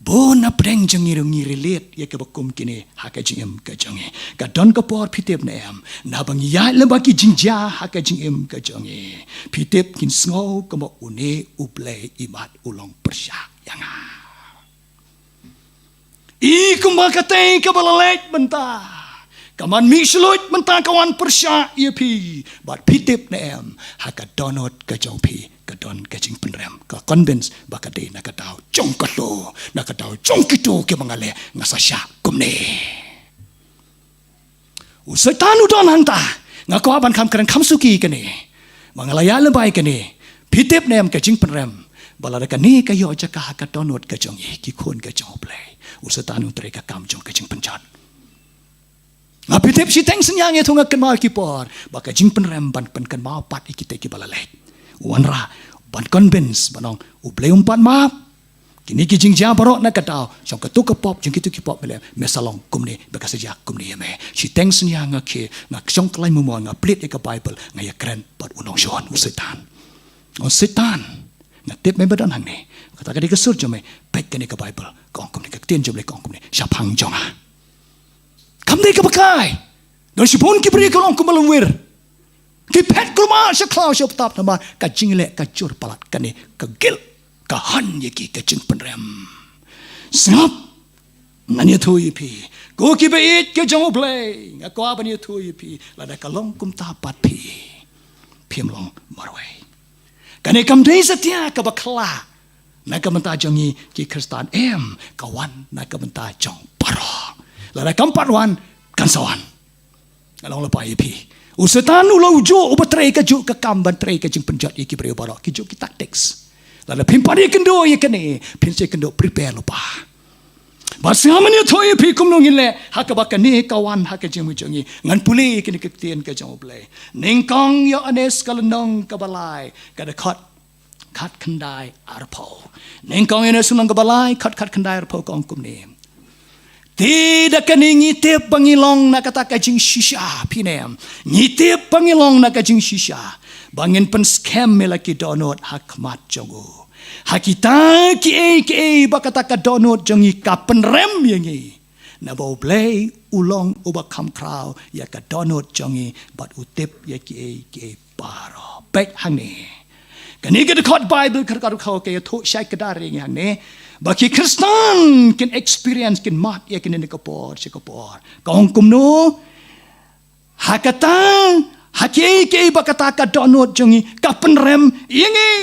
bun na pdeng jong ngi ruh ngi relate ïa kaba kum kine ha ka jingim ka jong ngi. Ka don ka por, phi tip ne em, naba ngi ïaid lem bad ki jingjia ha ka jingim ka jong ngi, phi tip, kin sngew kumba une U Blei imat u long pyrshah ïa nga. I kumba katei kaba la leit mynta, ka man mih shluit mynta ka wan pyrshah ïa phi. Bad phi tip ne em, ha ka dohnud ka jong phi ka don ka jingpynrem, ka convince ba ka dei na ka daw jong ka hlua, na ka daw jong kito kiba nga leh nga sa shah kumne. U Soitan u don hangta, Nga kwah ban kham kren kham suki kane. Ba nga la ïa leh bai kane. Phi tip ne em ka jingpynrem. Ba lada kane ka ïoh jaka ha ka dohnud ka jong ngi, ki khun ka jong U Blei, U Soitan un trei ka kam jong ka jingpynjot. Nga, phi tip, shiteng synñia nga ïathuh, nga kynmaw ïa ki por ba ka jingpynrem ban pynkynmaw pat ïa kita kiba la leit. Wanrah ban convince ban ong, U Blei um pat map. Kine ki jingjia baroh na ka daw jong kato ka pop, jong kito ki pop, me leh, me sa long kumne, ba ka sa jia kumne ïa me. Shiteng synñia nga khie, nga shong khlaiñ mo mo, nga plie ïa ka Baibl, nga ïakren bad u nongshun, u Soitan. U Soitan, nga tip me ba don hangne. Kata ka dei ka sur jong me. Peit kane ka Baibl, ka ong kumne, ka ktien jong U Blei ka ong kumne shaphang jong nga. Kam dei kaba kai. Don shibun ki briew ki long kum u lynwir. Ki phet kulmar sha khlaw sha btap, namar ka jingleh ka jur palat. Kane ka guilt ka hon ïa ki, ka jingpynrem. Sngap, ngan ïathuh ïa phi, ko kiba ïeit ka jong U Blei, nga kwah ban ïathuh ïa phi, lada ka long kumta pat phi, phim long marwei. Kane kam dei satia kaba khla na ka bynta jong ngi ki Khristan, em, ka wan na ka bynta jong baroh. Lada kam pat wan, kan sa wan. Nga long lypa ïa phi. U Soitan u la u juh, uba trei kajuh ka kam ban trei ka jingpynjot ïa ki briew baroh, ki juh ki tactics. Lada phim pat ïakynduh ïa kane, phin sa ïakynduh prepare lypa. Bad sngap, ngan ïathuh ïa phi kumno ngin leh ha kaba kane ka wan ha ka jingim jong ngi. Ngan pule ïa kane ka ktien ka jong U Blei. Nyngkong Ïoannis ka lynnong kaba lai, ka dkhot khatkhyndai arphew. Nyngkong Ïoannis lynnong kaba lai, dkhot khatkhyndai arphew, ka ong kumne. Te da kane ngi tip ba ngi long na kata ka jingshisha, phi ne em. Ngi tip ba ngi long na ka jingshisha, ba ngin pynskhem ïa la ki dohnud ha khmat jong u. Ha kita kiei kiei ba kata ka dohnud jong ngi ka pynrem ïa ngi. Naba U Blei u long uba kham khraw ïa ka dohnud jong ngi bad u tip ïa kiei kiei baroh. Peit hangne. Kane ka dkhot Baibl ka dkhot ka ïathuh shai kdar ïa ngi hangne ba ki Khristan kin experience, kin mad ïa kine na ka por sha ka por. Ka ong kumno? Ha kata, ha kiei kiei ba kata ka dohnud jong ngi ka pynrem ïa ngi.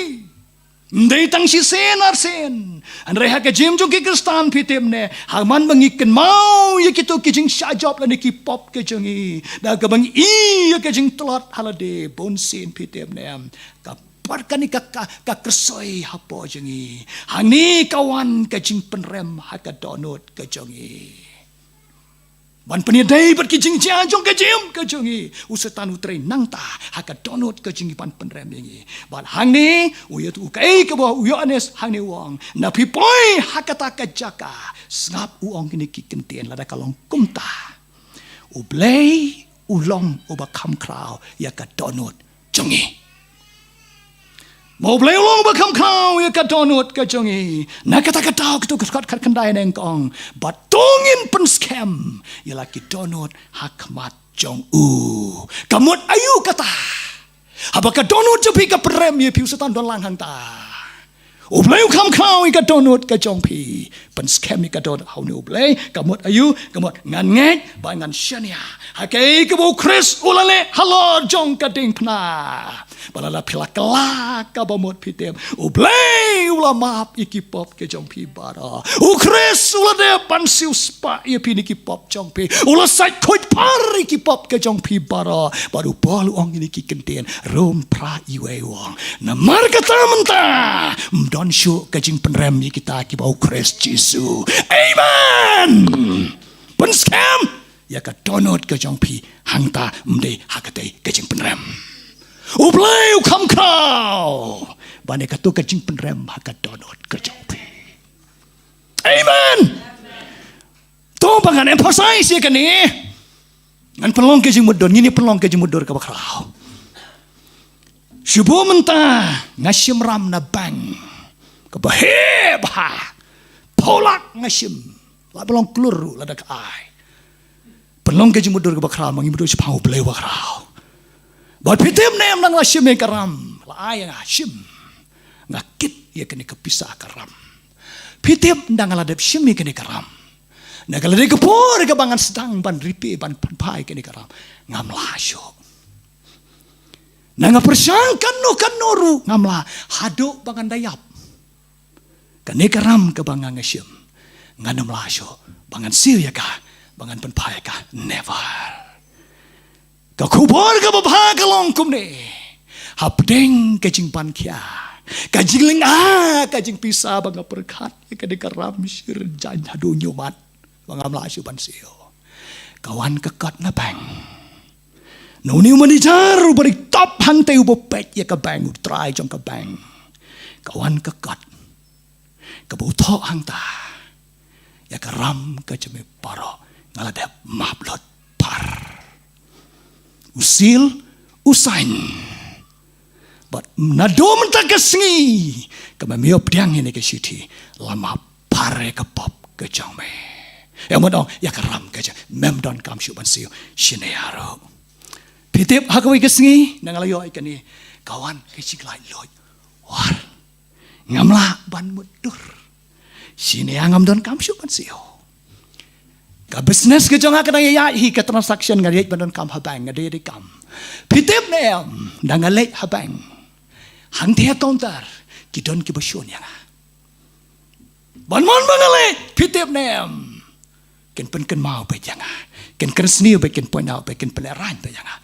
Ym dei tang shisien arsien. Hynrei ha ka jingim jong ki Khristan, phi tip ne, ha man ba ngi kynmaw ïa kito ki jingshah jop lane ki pop ka jong ngi, da kaba ngi ïoh ïa ka jingtlot ha lade, bunsien, phi tip ne, ka pat kane ka, ka, ka kyrsoi hapoh jong ngi. Hangne ka wan ka jingpynrem ha ka dohnud ka jong ngi. Ban pynïadei bad ki jingjia jong ka jingim ka jong ngi, u Soitan u trei nangta ha ka dohnud ka jong ngi ban pynrem ïa ngi. Bad hangne u ïathuh, u, kaei kaba u Ïoannis hangne u ong, na phi poi ha kata ka jaka, sngap, u ong kine ki kyntien, lada ka long kumta, U Blei u long uba kham khraw ïa ka dohnud jong ngi. Ba U Blei u long uba kham khraw ïa ka dohnud ka jong ngi. Na kata ka daw, kito ka dkhot khatkhyndai ne ka ong, bad to ngin pynskhem ïa la ki dohnud ha khmat jong u. Ka mut aïu kata? Haba ka dohnud jong phi ka pynrem ïa phi, u Soitan don lang hangta. U Blei u kham khraw ïa ka dohnud ka jong phi. Pynskhem ïa ka dohnud ha une U Blei, ka mut aïu? Ka mut ngan ngeit bad ngan shaniah ha kaei kaba u Khrist u la leh halor jong ka diengphna. Ba lada phi la kylla kaba mut, phi tip, U Blei u la map ïa ki pop ka jong phi baroh. U Khrist u la dep ban siewspah ïa phi na ki pop jong phi. U la sait khuid phar ïa ki pop ka jong phi baroh. Bad u Paul u ong ïa kine ki kyntien, Rom phra, uwei, u ong, namar kata mynta ym don shuh ka jingpynrem ïa kita kiba ha u Khrist Jisu. Amen. Pynskhem ïa ka dohnud ka jong phi hangta, ym dei ha katei ka jingpynrem. U Blei u kham khraw ban ïa kato ka jingpynrem ha ka dohnud ka jong phi. Amen. To ba ngan emphasize ïa kane. Ngan pynlong ka jingmutdur, ngin ïa pynlong ka jingmutdur kaba khraw. Shu bun mynta nga shim ram na bank kaba heh bha. Phew lak nga shim. La ba long klur ruh lada ka ai. Pynlong ka jingmutdur kaba khraw, ma ngi mutdur shaphang U Blei uba khraw. Bad phi tip ne em, ynda nga la shim ïa ka ram, la ai ïa nga shim, nga kit ïa kane ka pisa ka ram. Phi tip, ynda nga la dep shim ïa kane ka ram, na ka la dei ka por kaba ngan sdang ban repay, ban pynphai kane ka ram, ngam lah shuh. Ynda nga pyrshang kano kano ruh ngam lah, haduh ba ngan da ïap. Kane ka ram kaba nga nga shim, ngan ym lah shuh ba ngan siew ïa ka, ba ngan pynphai ïa ka. Never. Ka khubor kaba bha ka long kumne. Hapdeng ka jingpang khia, ka jinglynga, ka jingpisa ba nga pyrkhat ïa kane ka ram shi rynjang haduh hynñiew mat ba ngam lah shuh ban siew. Ka wan ka kot na bank. Na une u manager uba dei top hangtei uba peit ïa ka bank, u trai jong ka bank. Ka wan ka kot kaba u thoh hangta: Ïa ka ram ka jong me baroh nga la dep map lut par. U seal, u sign. Bad naduh mynta ka sngi kaba me ïoh pdiang ïa kane ka shithi, la map par ïa ka pop ka jong me. Ïa mut ong, ïa ka ram ka jong me, mem donkam shuh ban siew shane haduh. Phi tip, ha kawei ka sngi na nga la ïoh ïa kane, ka wan ka jinglaitluid. War. Ngam lah ban mutdur. Shane ngam donkam shuh ban siew. Ka business ka jong nga ka dang ïaid hi, ka transaction nga ïaid ban donkam ha bank, nga dei dei kam. Phi tip ne em, da nga leit ha bank, hangtei ha counter ki don kiba shun ïa nga. Ban mon ba nga leit, phi tip ne em, kin pynkynmaw beit ïa nga, kin kyrsniew beit, kin point out beit, kin pynlehraiñ beit ïa nga: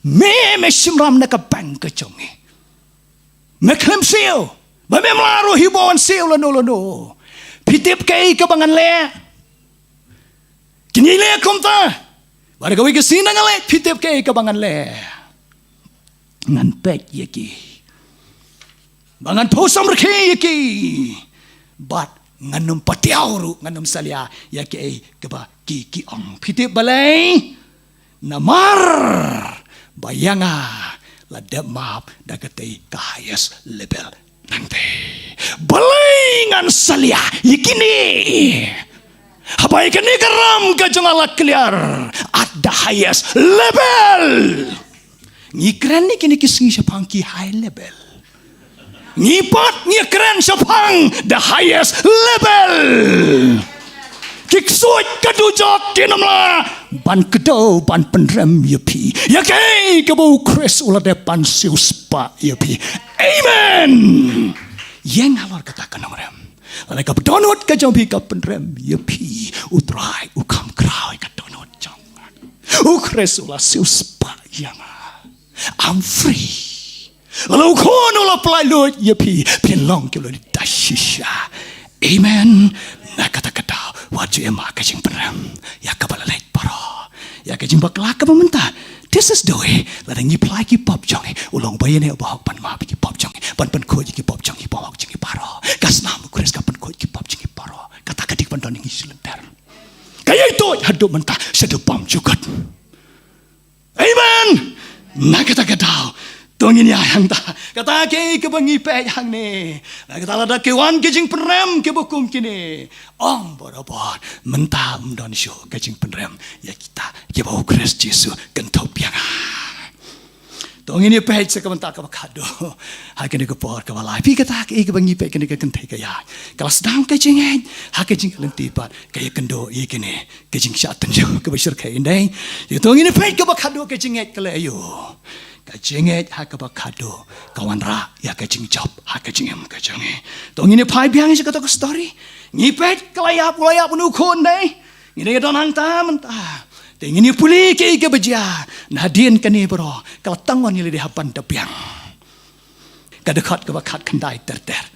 Me, me shim ram na ka bank ka jong ngi. Me khlem siew, ba mem lah ruh hi ban siew lano lano. Phi tip kaei kaba ngan leh? Kin ïaleh kumta. Bad ha kawei ka sngi na nga leit, phi tip kaei kaba ngan leh? Ngan peit ïa ki, ba ngan phew samrkhie ïa ki. Bad ngan ym patiaw ruh, ngan ym salia ïa kaei kaba ki, ki ong. Phi tip balei? Namar ba ïa nga la dep map da katei ka highest level. Nangta balei ngan salia ïa kine? Haba ïa kane ka ram ka jong nga la clear at the highest level. Ngi kren ïa kine ki sngi shaphang ki high level. Ngi pat ngi kren shaphang the highest level. Ki ksuid ka dujok kin ym lah ban kdew ban pynrem ïa phi, ïa kaei kaba u Khrist u la dep ban siewspah ïa phi. Amen. Ïeng halor kata ka nongrem. Lada ka dohnud ka jong phi ka pynrem ïa phi, U Trai u kham khraw ïa ka dohnud jong nga. U Khrist u la siewspah ïa nga. I'm free. Lada u Khun u la pyllait lut ïa phi, phin long ki lulid da shisha. Amen. Na kata ka daw wat ju im ha ka jingpynrem ïa kaba la leit baroh, ïa ka jingbakla kaba mynta. This is the way. Lada ngi phla ïa ki pop jong ngi, u long ba ïa ne uba hok ban map ïa ki pop jong ngi, ban pynkhuid ïa ki pop jong ngi, ba hok jong ngi baroh. Ka snam U Khrist ka pynkhuid ïa ki pop jong ngi baroh. Kata ka dik ban don ngi shilynter. Ka ïai tuid haduh mynta shaduh bymjukut. Amen. Na kata ka daw to ngin ïa hangta. Kata kaei kaba ngi peit hangne. Na kata lada ki wan ki jingpynrem kiba kum kine, ong barabor, mynta ym don shuh ka jingpynrem ïa kita kiba U Khrist Jisu kynthup ïa nga. To ngin ïa peit sa ka bynta kaba khadduh ha kane ka por kaba lai. Phi, kata kaei kaba ngi peit kane ka kynthei ka ïa, ka la sdang ka jingngeit ha ka jingïaid lynti bad ka ïakynduh ïa kane ka jingshah tynjuh kaba shyrkhei, ym dei? Ïa, to ngin ïa peit kaba khadduh ka jingngeit ka leh aïu. Ka jingngeit ha kaba khadduh ka wanrah ïa ka jingjop ha ka jingim ka jong ngi. To ngin ïa phai biang sha kata ka story. Ngi peit ka la ïap, u la ïap une u khun, dei? Ngin ïa don hangta mynta. Te ngin ïa pule kaei kaba jia. Nadien kane baroh ka la tang wan ïa lade ha bynta biang. Ka dkhot kaba khatkhyndai ter ter.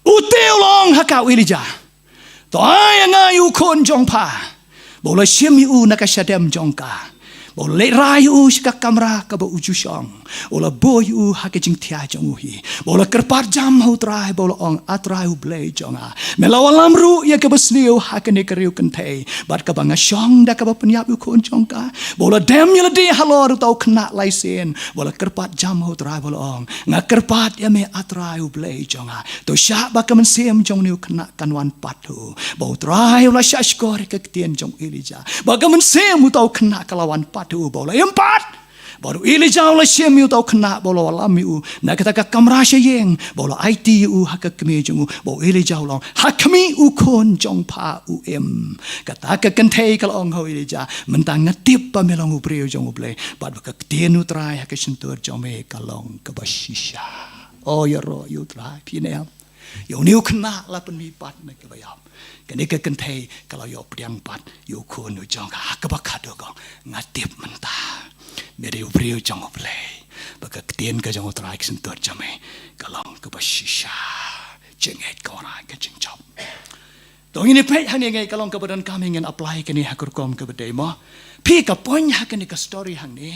Ute u la ong ha ka, u Elijah, to ai ïa nga ïa u khun jong pha, ba u la shim ïa u na ka shadem jong ka, ba u la leit rai ïa u sha ka kamra kaba u ju shong, u la buh ïa u ha ka jingthiah jong u hi, ba u la kyrpad jam ha U Trai, ba u la ong, A Trai U Blei jong nga, me la wallam ruh ïa kaba sniew ha kane ka riew kynthei bad kaba nga shong da kaba pynïap ïa u khun jong ka. Ba u la dem ïa lade halor uta u khynnah lai sien, ba u la kyrpad jam ha U Trai, ba u la ong, nga kyrpad ïa me, A Trai U Blei jong nga, to shah ba ka mynsiem jong une u khynnah kan wan pat ha u. Ba U Trai u la shah shkor ïa ka ktien jong u Elijah, ba ka mynsiem uta u khynnah ka la wan pat ha u, ba u la im pat. Bad u Elijah u la shim ïa uta u khynnah, ba u la wallam ïa u na kata ka kamra sha ïing, ba u la aiti ïa u ha ka kmie jong u. Ba u Elijah u la ong, ha khmih u khun jong pha u im. Kata ka kynthei ka la ong ha u Elijah, mynta nga tip ba me long u briew jong U Blei, bad ba ka ktien U Trai ha ka shyntur jong me ka long kaba shisha. O, ïaroh ïa U Trai, phi ne em? Ïa une u khynnah la pynmih pat na kaba ïap. Kane ka kynthei ka la ïoh pdiang pat ïa u khun u jong ka ha kaba khadduh ka ong, nga tip mynta me dei u briew jong U Blei. Ba ka ktien ka jong U Trai ka sngewthuh jong me ka long kaba shisha. Jingngeit ka wanrah ka jingjop. To ngin ïa peit hangne, ka long kaba donkam ngin apply kane ha ka rukom kaba dei mo. Phi, ka point ha kane ka story hangne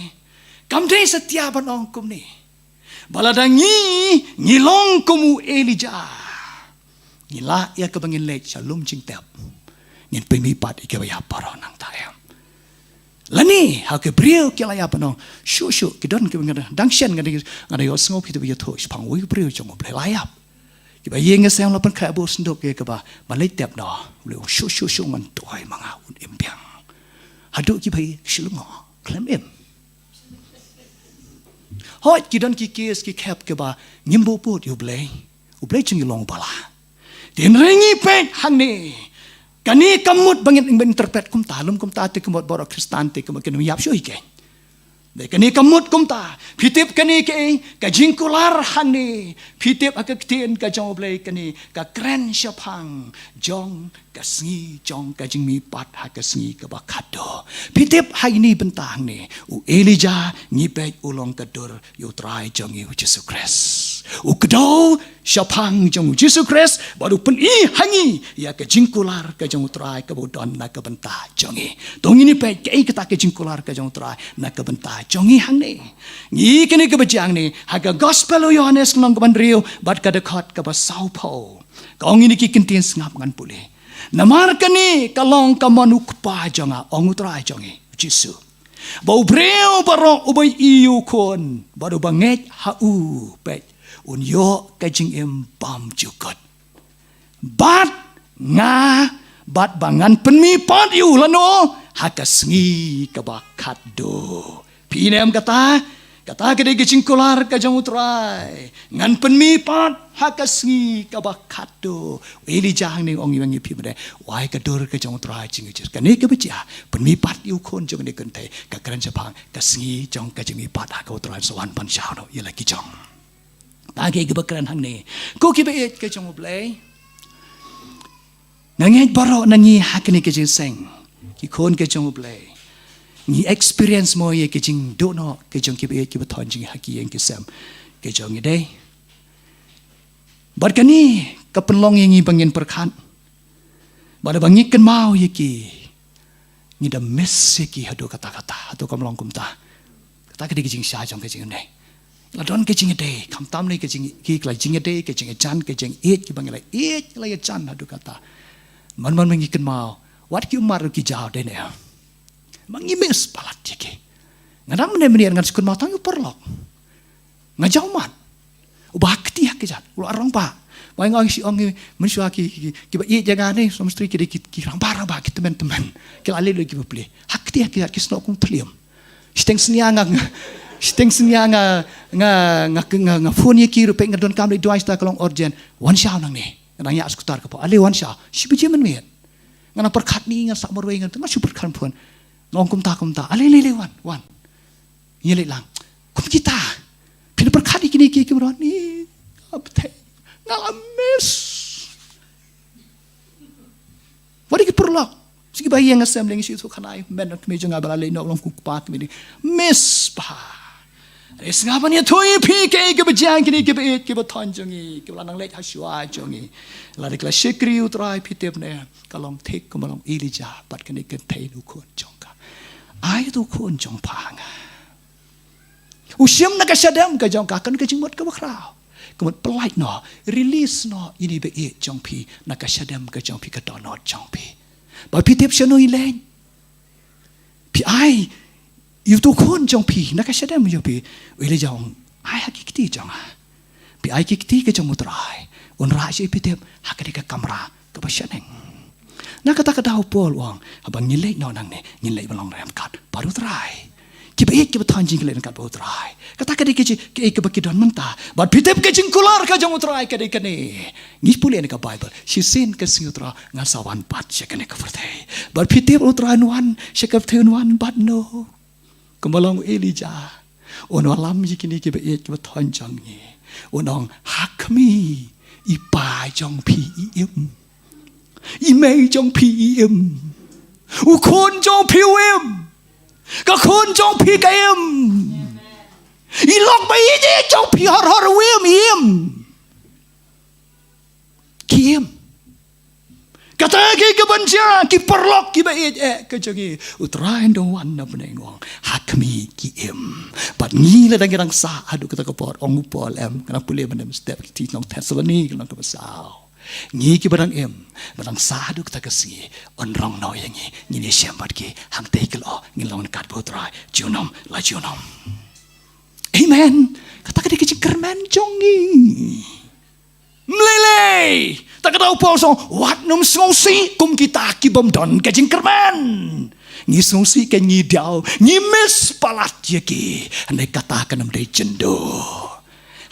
kam dei satia ban ong kumne. Ba lada ngi, ngi long kum u Elijah, ngi lah ïa kaba ngin leit sha lum jingtep, ngin pynmih pat ïa kiba ïap baroh nangta em? Lane ha ki briew ki la ïap, nong shuh shuh ki don kiba, nga dang shen, nga dang, nga dang ïohsngew phi te ba ïathuh shaphang uwei u briew jong U Blei la ïap. Kiba ïeng ïaseng la pynkhreh bad u synduk ïa kaba ban leit tep noh. U Blei u ong shuh shuh shuh, ngan duwai ma nga un im biang. Haduh kiba ïeit ki shu lyngngoh khlem im. Hooid, ki don ki case ki khep kiba ngim buh bud ïa U Blei. U Blei jong ngi u long uba lah. Te hynrei ngi peit hangne, kane ka mut ba ngin interpret kumta, lum kumta te ka mut baroh Khristan te ka mut kin ym ïap shuh ïa ki. Dei kane ka mut kumta. Phi tip kane kaei ka jingkular hangne? Phi tip ha ka ktien ka jong U Blei kane ka kren shaphang jong ka sngi jong ka jingmihpat ha ka sngi kaba khadduh. Phi tip ha ine i bynta hangne, u Elijah ngi peit u long ka dur ïa U Trai jong ngi U Jisu Khrist. U kdew shaphang jong U Jisu Khrist bad u pyni ha ngi ïa ka jingkular ka jong U Trai kaba u don na ka bynta jong ngi. To ngin ïa peit kaei kata ka jingkular ka jong U Trai na ka bynta jong ngi hangne. Ngi kane kaba jia hangne ha ka Gospel u Ïohannes lynnong kaba hynriew bad ka dkhot kaba sawphew. Ka ong ine ki kyntien, sngap ngan pule. Namar kane ka long ka mon U Kpa jong nga, ong U Trai jong ngi U Jisu, ba u briew baroh uba ïohi ïa u Khun bad uba ngeit ha u, peit, un ïoh ka jingim bymjukut. Bad nga, bad ba ngan pynmih pat ïa u lano, ha ka sngi kaba khadduh. Phi ïohi ne em kata? Kata ka dei ka jingkular ka jong U Trai. Ngan pynmih pat ha ka sngi kaba khadduh. U Elijah hangne u ong ïa ngi, phi, ba dei, wai, ka dur ka jong U Trai jong ngi U Jisu. Kane kaba jia, pynmih pat ïa u khun jong kane ka kynthei, ka kren shaphang ka sngi jong ka jingmihpat ha ka U Trai sa wan ban shaw noh ïa la ki jong. Kata kaei kaba kren hangne, ko kiba ïeit ka jong U Blei. Nga ngeit baroh na ngi ha kane ka jingïaseng, ki khun ka jong U Blei, ngi experience mo ïa ka jingduh noh ka jong kiba ïeit kiba thoh jong ngi ha ki ïing ki sem ka jong ngi, dei. Bad kane ka pynlong ïa ngi ba ngin pyrkhat, bad ba ngi kynmaw ïa ki, ngi da miss ïa ki haduh katta katta, haduh kam long kumta. Kata ka dei ka jingshai jong ka jingim ne. La don ka jingïadei, khamtam ne ka jing, ki, ka la jingïadei, ka jingïajan, ka jingïeit, kiba ngi la ïeit, ngi la ïajan haduh katta. Man man ma ngi kynmaw, wat ki ummat ruh ki jaw, dei ne em? Ma ngi miss palat ïa ki. Nga dang mynne mynne ngan shu kynmaw tang ïa u paralok. Nga jaw ummat. Uba ha kti ha kjat, u la rangbah. Ba nga ong shi ong, mynshuwa ki, ki, kiba ïeit ïa nga ne, sawmstri ki dei ki, ki rangbah rangbah, ki tymmen tymmen. Ki la leh leh kiba plie. Ha kti ha kjat ki snoh kum thliem. Shiteng synñia nga, nga, shiteng synñia nga, nga, nga, nga, nga phone ïa ki ruh, peit nga donkam leit duwai, shuh ta ka long urgent. Wan shaw nangne. Nga dang ïaid skutar ka phew. Ale wan shaw. Shi baje mynmiet. Nga nang pyrkhat ne ngan sah marwei, nga, nga shu pyrkhat phone. Nga ong kumta kumta. Ale le le wan, wan. Ngi leit lang. Kum kita. Phin pyrkhat ïa kine ki, ki baroh ne. Nga bteng. Nga la miss. Wat ïa ki paralok. Shi kiba ïeng ha sem leng, shi tu khanai, men kmie jong nga ba la leit noh, long kum kpa kmie, dei. Miss bha. Re sngap ban ïathuh ïa phi kaei kaba jia, kine kiba ïeit kiba thoh jong ngi, kiba la nang leit ha shuwa jong ngi. Lada ki la shakri ïa U Trai, phi tip ne, ka long thik kumba long Elijah bad kane ka kynthei, u khun jong ka. Ai ïa u khun jong pha ha nga. U shim na ka shadem ka jong ka, kan ka jingmut kaba khraw. Ka mut pyllait noh, release noh ïa ine i ba ïeit jong phi na ka shadem ka jong phi, ka dohnud jong phi. Ba phi tip shano i leit. Phi ai ïa uto u khun jong phi na ka shadem jong phi. U Elijah u ong, ai ha ki kti jong nga. Phi ai ki kti ka jong U Trai, un rah sha i, phi tip, ha kane ka kamra kaba shaneng. Na kata ka daw Paul u ong, haba ngin leit noh nangne, ngin leit ban long ryngkat bad U Trai. Kiba ïeit kiba thoh jong ngi ki leit ryngkat bad U Trai. Kata ka dei ka jing, kaei kaba ki don mynta. Bad phi tip ka jingkular ka jong U Trai ka dei kane. Ngi pule na ka Baibl, shisien ka sngi U Trai ngan sa wan pat sha kane ka pyrthei. Bad phi tip U Trai un wan sha ka pyrthei, un wan bad no? Kumba long u Elijah. Un wallam ïa kine kiba ïeit kiba thoh jong ngi. Un ong, ha khmih, I pa jong phi i im. I mei jong phi i im. U khun jong phi u im. Ka khun jong phi ka im. I lok ba ïeit jong phi hor hor u im, i im. Ki im. Kata ki ka ban jia, ki paralok ki ba ïeit eh ka jong ngi. U Trai un wan na bneng, u ong ha khmih ki im. Bad ngi lada ngi dang sah haduh kata ka por, ong u Paul em, nga pule mynne step ki ti nong Thessaloni, ka long kaba saw. Ngi ki ba dang im, ba dang sah haduh kata ka sngi, un rong noh ïa ngi, ngin ïashem bad ki hangtei ka lyoh, ngin long ryngkat bad u Trai junom la junom. Amen. Kata ka dei ka jingkyrmen jong ngi. Mlei lei. Ta kata u Paul u ong, wat nym sngewsih kum kita ki bym don ka jingkyrmen. Ngi sngewsih ka, ngi diaw, ngi miss palat ïa ki. Hynrei kata kan ym dei jingduh.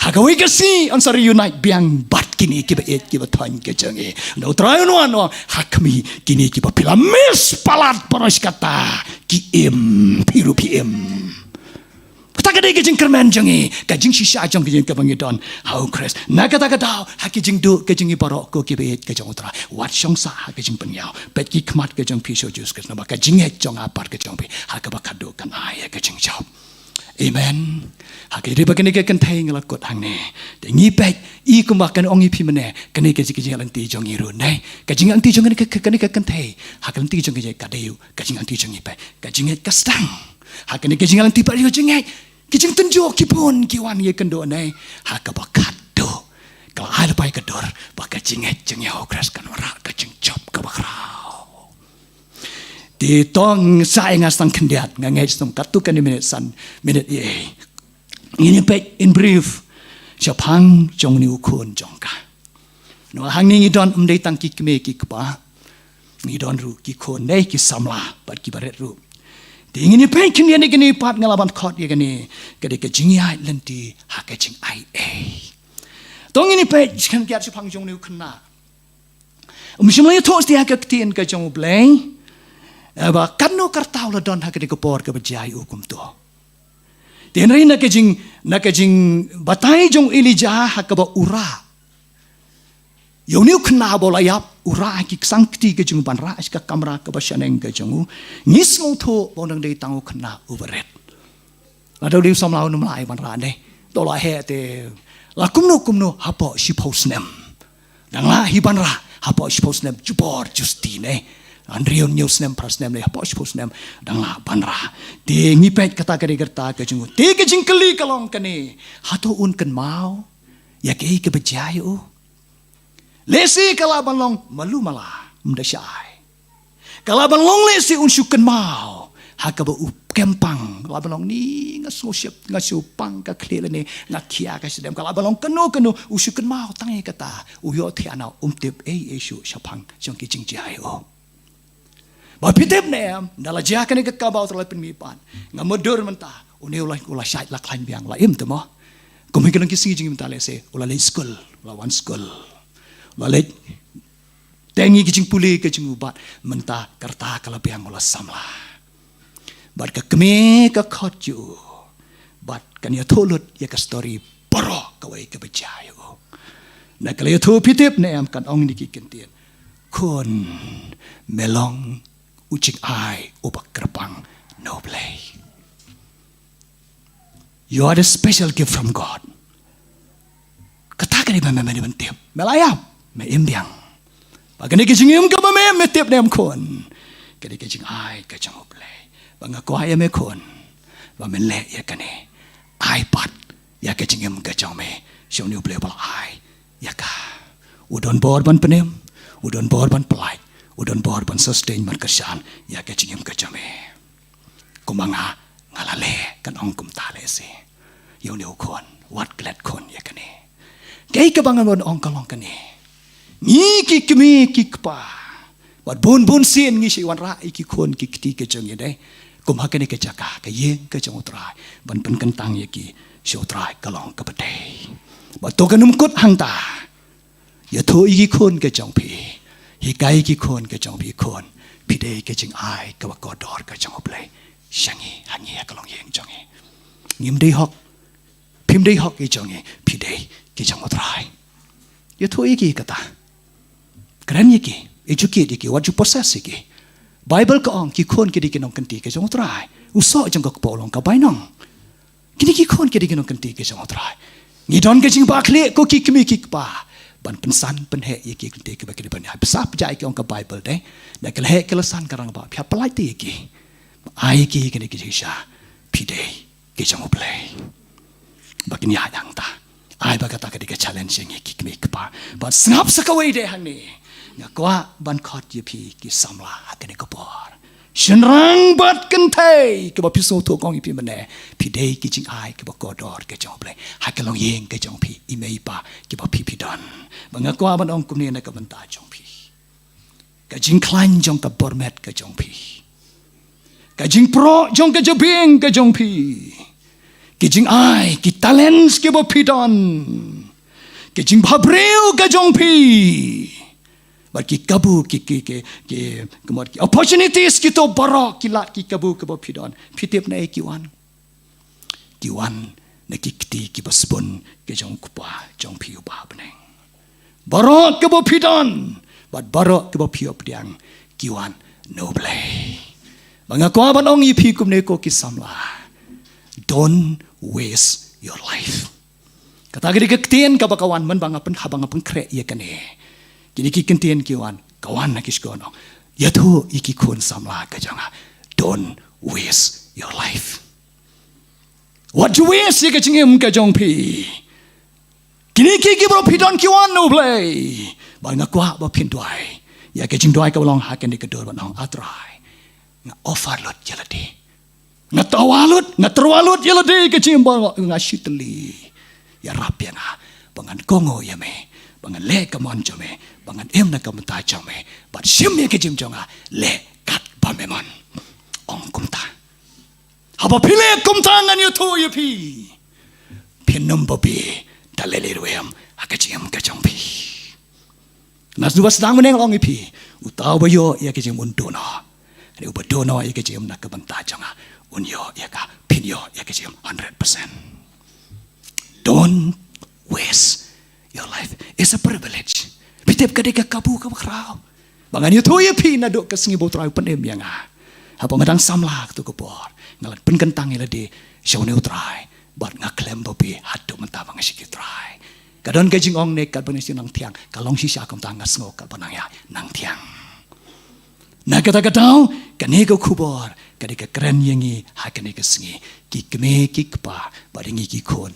Ha kawei ka sngi yn sa reunite biang bad kine ki ba ïeit ki ba thoiñ ka jong ngi. Hynrei u Trai un wan, u ong ha khmih kine ki ba phi la miss palat, baroh shi katta ki im, phi ruh phi im. Kata ka dei ka jingkyrmen jong ngi, ka jingshisha jong ka jingim kaba ngi don ha u Khrist. Na kata ka daw, ha ki jingduh ka jong ngi baroh ko ki ba ïeit ka jong u Trai, wat shong sah ha ka jingpynïaw. Peit ki khmat ka jong phi sha u Jisu Khrist, namar ka jingngeit jong nga bad ka jong phi ha kaba khadduh kan ai ïa ka jingjop. Amen. Ha ka dei ba kane ka kynthei nga la kut hangne. Te ngi peit, i kumba kan ong ïa phi mynne, kane ka jing, ka jingïaid lynti jong ngi ruh, ne? Ka jingïaid lynti jong kane ka, ka, kane ka kynthei ha ka lynti jong ka jingngeit ka dei ïa u, ka jingïaid lynti jong ngi peit, ka jingngeit ka sdang. Ha kane ka jingïaid lynti pat ïa ka jingngeit, ki jingtynjuh ki bun ki wan ïakynduh, ne? Ha kaba khadduh ka la ai lypa ïa ka dur ba ka jingngeit jong ngi ha u Khrist kan wanrah ka jingjop kaba khraw. Te to ngin sa ïa nga sdang khyndiat, nga ngeit sdang katto katne minit, san minit ïa. Ngin ïa peit in brief shaphang jong une u khun jong ka. Namar hangne ngi don ym dei tang ki kmie ki kpa, ngi don ruh ki khun, ne, ki samla bad ki barit ruh. Te ngin ïa peit khyndiat ïa kane pat, nga lah ban khot ïa kane ka dei ka jingïaid lynti ha ka jingaiei. To ngin ïa peit khyndiat shaphang jong une u khynnah. Um shym la ïathuh satia ha ka ktien ka jong U Blei, eh, ba katno ka rta u la don ha kane ka por kaba jia ïa u kumto. Te hynrei na ka jing, na ka jingbatai jong u Elijah ha kaba u rah ïa une u khynnah ba u la ïap, u rah ha ki ksang kti ka jong u, ban rah sha ka kamra kaba shaneng ka jong u, ngi sngewthuh ba u dang dei tang u khynnah u barit. Lada u dei u samla un ym lah ban rah, ne. To la heh te la kumno kumno hapoh shiphew snem. Dang lah hi ban rah hapoh shiphew snem, jubor justi, ne. Hynriew hynñiew snem, phra snem, ne, hapoh shiphew snem dang lah ban rah. Te ngi peit kata ka dei ka rta ka jong u. Te ka jingkylli ka long kane, hato un kynmaw ïa kaei kaba jia ïa u? Lehse ka lah ban long malu mala, ym da shai. Ka lah ban long lehse un shu kynmaw ha kaba u kem pang, lah ban long, ni nga sngewsih, nga shu pang ka khlieh lane nga khia ka sdem. Ka lah ban long kano kano, u shu kynmaw tang ïa kata, u ïohthiah noh, um tip ei ei shuh shaphang jong ki jingjia ïa u. Bolpit ne em, da la jia kane ka kaba u Trai la pynmih pat, nga mutdur mynta, une u la, u la shait la khlaiñ biang, la im te mo. Kum hi ka long ki sngi jingim mynta, lehse u la leit skul, u la wan skul, u la leit teng ïa ki jingpule ka jong u, bad mynta ka rta ka la biang, u la samla. Bad ka kmie ka khot ïa u, bad kan ïathuh lut ïa ka story baroh kawei kaba jia ïa u. Na ka la ïathuh, phi tip ne em, kan ong ïa ki ktien, khun, me long u jingai uba kyrpang na U Blei. You are the special gift from God. Kata ka dei ba me, me dei ban tip. Me la ïap, me im biang. Ba kane ka jingim kaba me, me tip ne em khun, ka dei ka jingai ka jong U Blei. Ba nga kwah ïa me khun, ba men leh ïa kane. Ai pat ïa ka jingim ka jong me sha une U Blei ba la ai ïa ka. U don bor ban pynim, u don bor ban pyllait, u don bor ban sustain, ban kyrshan ïa ka jingim ka jong me. Kumba nga, nga la leh, kan ong kumta lehse ïa une u khun, wat klet khun ïa kane. Kaei kaba nga ban ong ka long kane. Ngi ki kmie ki kpa, wat bun bun sien ngi shait wanrah ïa ki khun ki kti ka jong ngi, dei. Kum ha kane ka jaka, ka ïing ka jong U Trai, ban pynkyntang ïa ki sha U Trai, ka long kaba dei. Bad to kan ym kut hangta. Ïathuh ïa ki khun ka jong phi. Hikai ïa ki khun ka jong phi, khun, phi dei ka jingai kaba kordor ka jong U Blei sha ngi, ha ngi ha ka longïing jong ngi. Ngim dei hok, phim dei hok ki jong ngi, phi dei ki jong U Trai. Ïathuh ïa ki kata. Kren ïa ki, educate ïa ki, wat ju possess ïa ki. Baibl ka ong ki khun ki dei ki nongkynti ki jong U Trai. U soh jong ka kpoh u long ka bainong. Kine ki khun ki dei ki nongkynti ki jong U Trai. Ngi don ka jingbakla ko ki kmie ki kpa ban pynsan pynheh ïa ki kynti kiba ki dei ban ïa. Bsa pjai ki ong ka Baibl de. Na ka lehek ka la san ka rangbah phi hap pyllait ïa ki. Ai ki kine ki jingshisha. Phi dei ki jong U Blei. Ba kin ïa nang ta. Ai ba kata ka dei ka challenge ïa ngi ki kmie ki kpa. Bad sngap sa kawei de hangne. Nga kwah ban khot ïa phi ki samla ha kane ka por. Shynrang bad kynthei kiba phi sngewthuh kong ïa phi mynne. Phi dei ki jingai kiba kordor ka jong U Blei. Ha ka longïing ka jong phi i mei i pa kiba phi phi don. Ba nga kwah ban ong kumne na ka bynta jong phi. Ka jingkhlaiñ jong ka bor met ka jong phi. Ka jingproh jong ka jabieng ka jong phi. Ki jingai, ki talents kiba phi don. Ki jingbhabriew ka jong phi. Bad ki kabu, ki, ki, ki, ki, kumno, ki opportunities kito baroh, ki lad ki kabu kiba phi don. Phi tip naei ki wan. Ki wan na ki kti kiba sbun ki jong U Kpa jong phi uba ha bneng. Baroh kiba phi don, bad baroh kiba phi ïoh pdiang, ki wan na U Blei. Ba nga kwah ban ong ïa phi kumne ko ki samla. Don't waste your life. Kata ka dei ka ktien kaba ka wan mynba nga pyn, haba nga pynkhreh ïa kane. Kine ki ktien ki wan, ka wan na ki shkor noh. Ïathuh ïa ki khun samla ka jong nga. Don't waste your life. Wat ju waste ïa ka jingim ka jong phi. Kine ki, ki baroh phi don ki wan na U Blei. Ba nga kwah ba phin duwai. Ïa ka jingduwai kaba long ha kane ka dur ban ong, A Trai, nga offer lut ïa lade. Nga tyrwa lut, nga tyrwa lut ïa lade ka jingim ba nga shu tylli. Ïarap ïa nga ba ngan kohnguh ïa me, ba ngan leh ka mon jong me, ba ngan im na ka bynta jong me. Bad shim ïa ka jingim jong nga, leh kat ba me mon. Ong kumta. Haba phi leh kumta ngan ïathuh ïa phi. Phin ym babe da leh lyrwem ha ka jingim ka jong phi. Naduh ba sdang mynne nga ong ïa phi, uta uba ïoh ïa ka jingim un duh noh. Hynrei uba duh noh ïa ka jingim na ka bynta jong nga, un ïoh ïa ka, phin ïoh ïa ka jingim hundred percent. Don't waste your life. It's a privilege. Phi tip ka dei ka kabu kaba khraw. Ba ngan ïathuh ïa phi naduh ka sngi ba U Trai u pynim ïa nga. Haba nga dang samla katto ka por, nga la pynkyntang ïa lade sha une U Trai. Bad nga khlem babe haduh mynta ba nga shakri U Trai. Ka don ka jingong ne katba nga shu nang thiang, ka long shisha kumta, nga sngew katba nang ïa nang thiang. Na kata ka daw, kane ka khubor ka dei ka kren ïa ngi ha kane ka sngi, ki kmie ki kpa bad ïa ngi ki khun.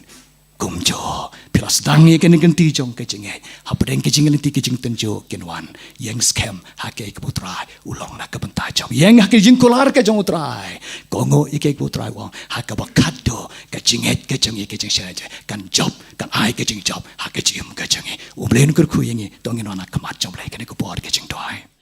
Kumjuh, phi la sdang ïa kane ka kynti jong ka jingngeit. Hapdeng ka jingïaid lynti ka jingtynjuh kin wan. Ïeng skhem ha kaei kaba U Trai u long na ka bynta jong phi. Ïeng ha ka jingkular ka jong U Trai. Kohnguh ïa kaei kaba U Trai u ong, ha kaba khatduh ka jingngeit ka jong ngi, ka jingshaniah kan jop, kan ai ka jingjop ha ka jingim ka jong ngi. U Blei un kyrkhu ïa ngi, to ngin wan ha khmat jong U Blei, kane ka por ka jingduwai.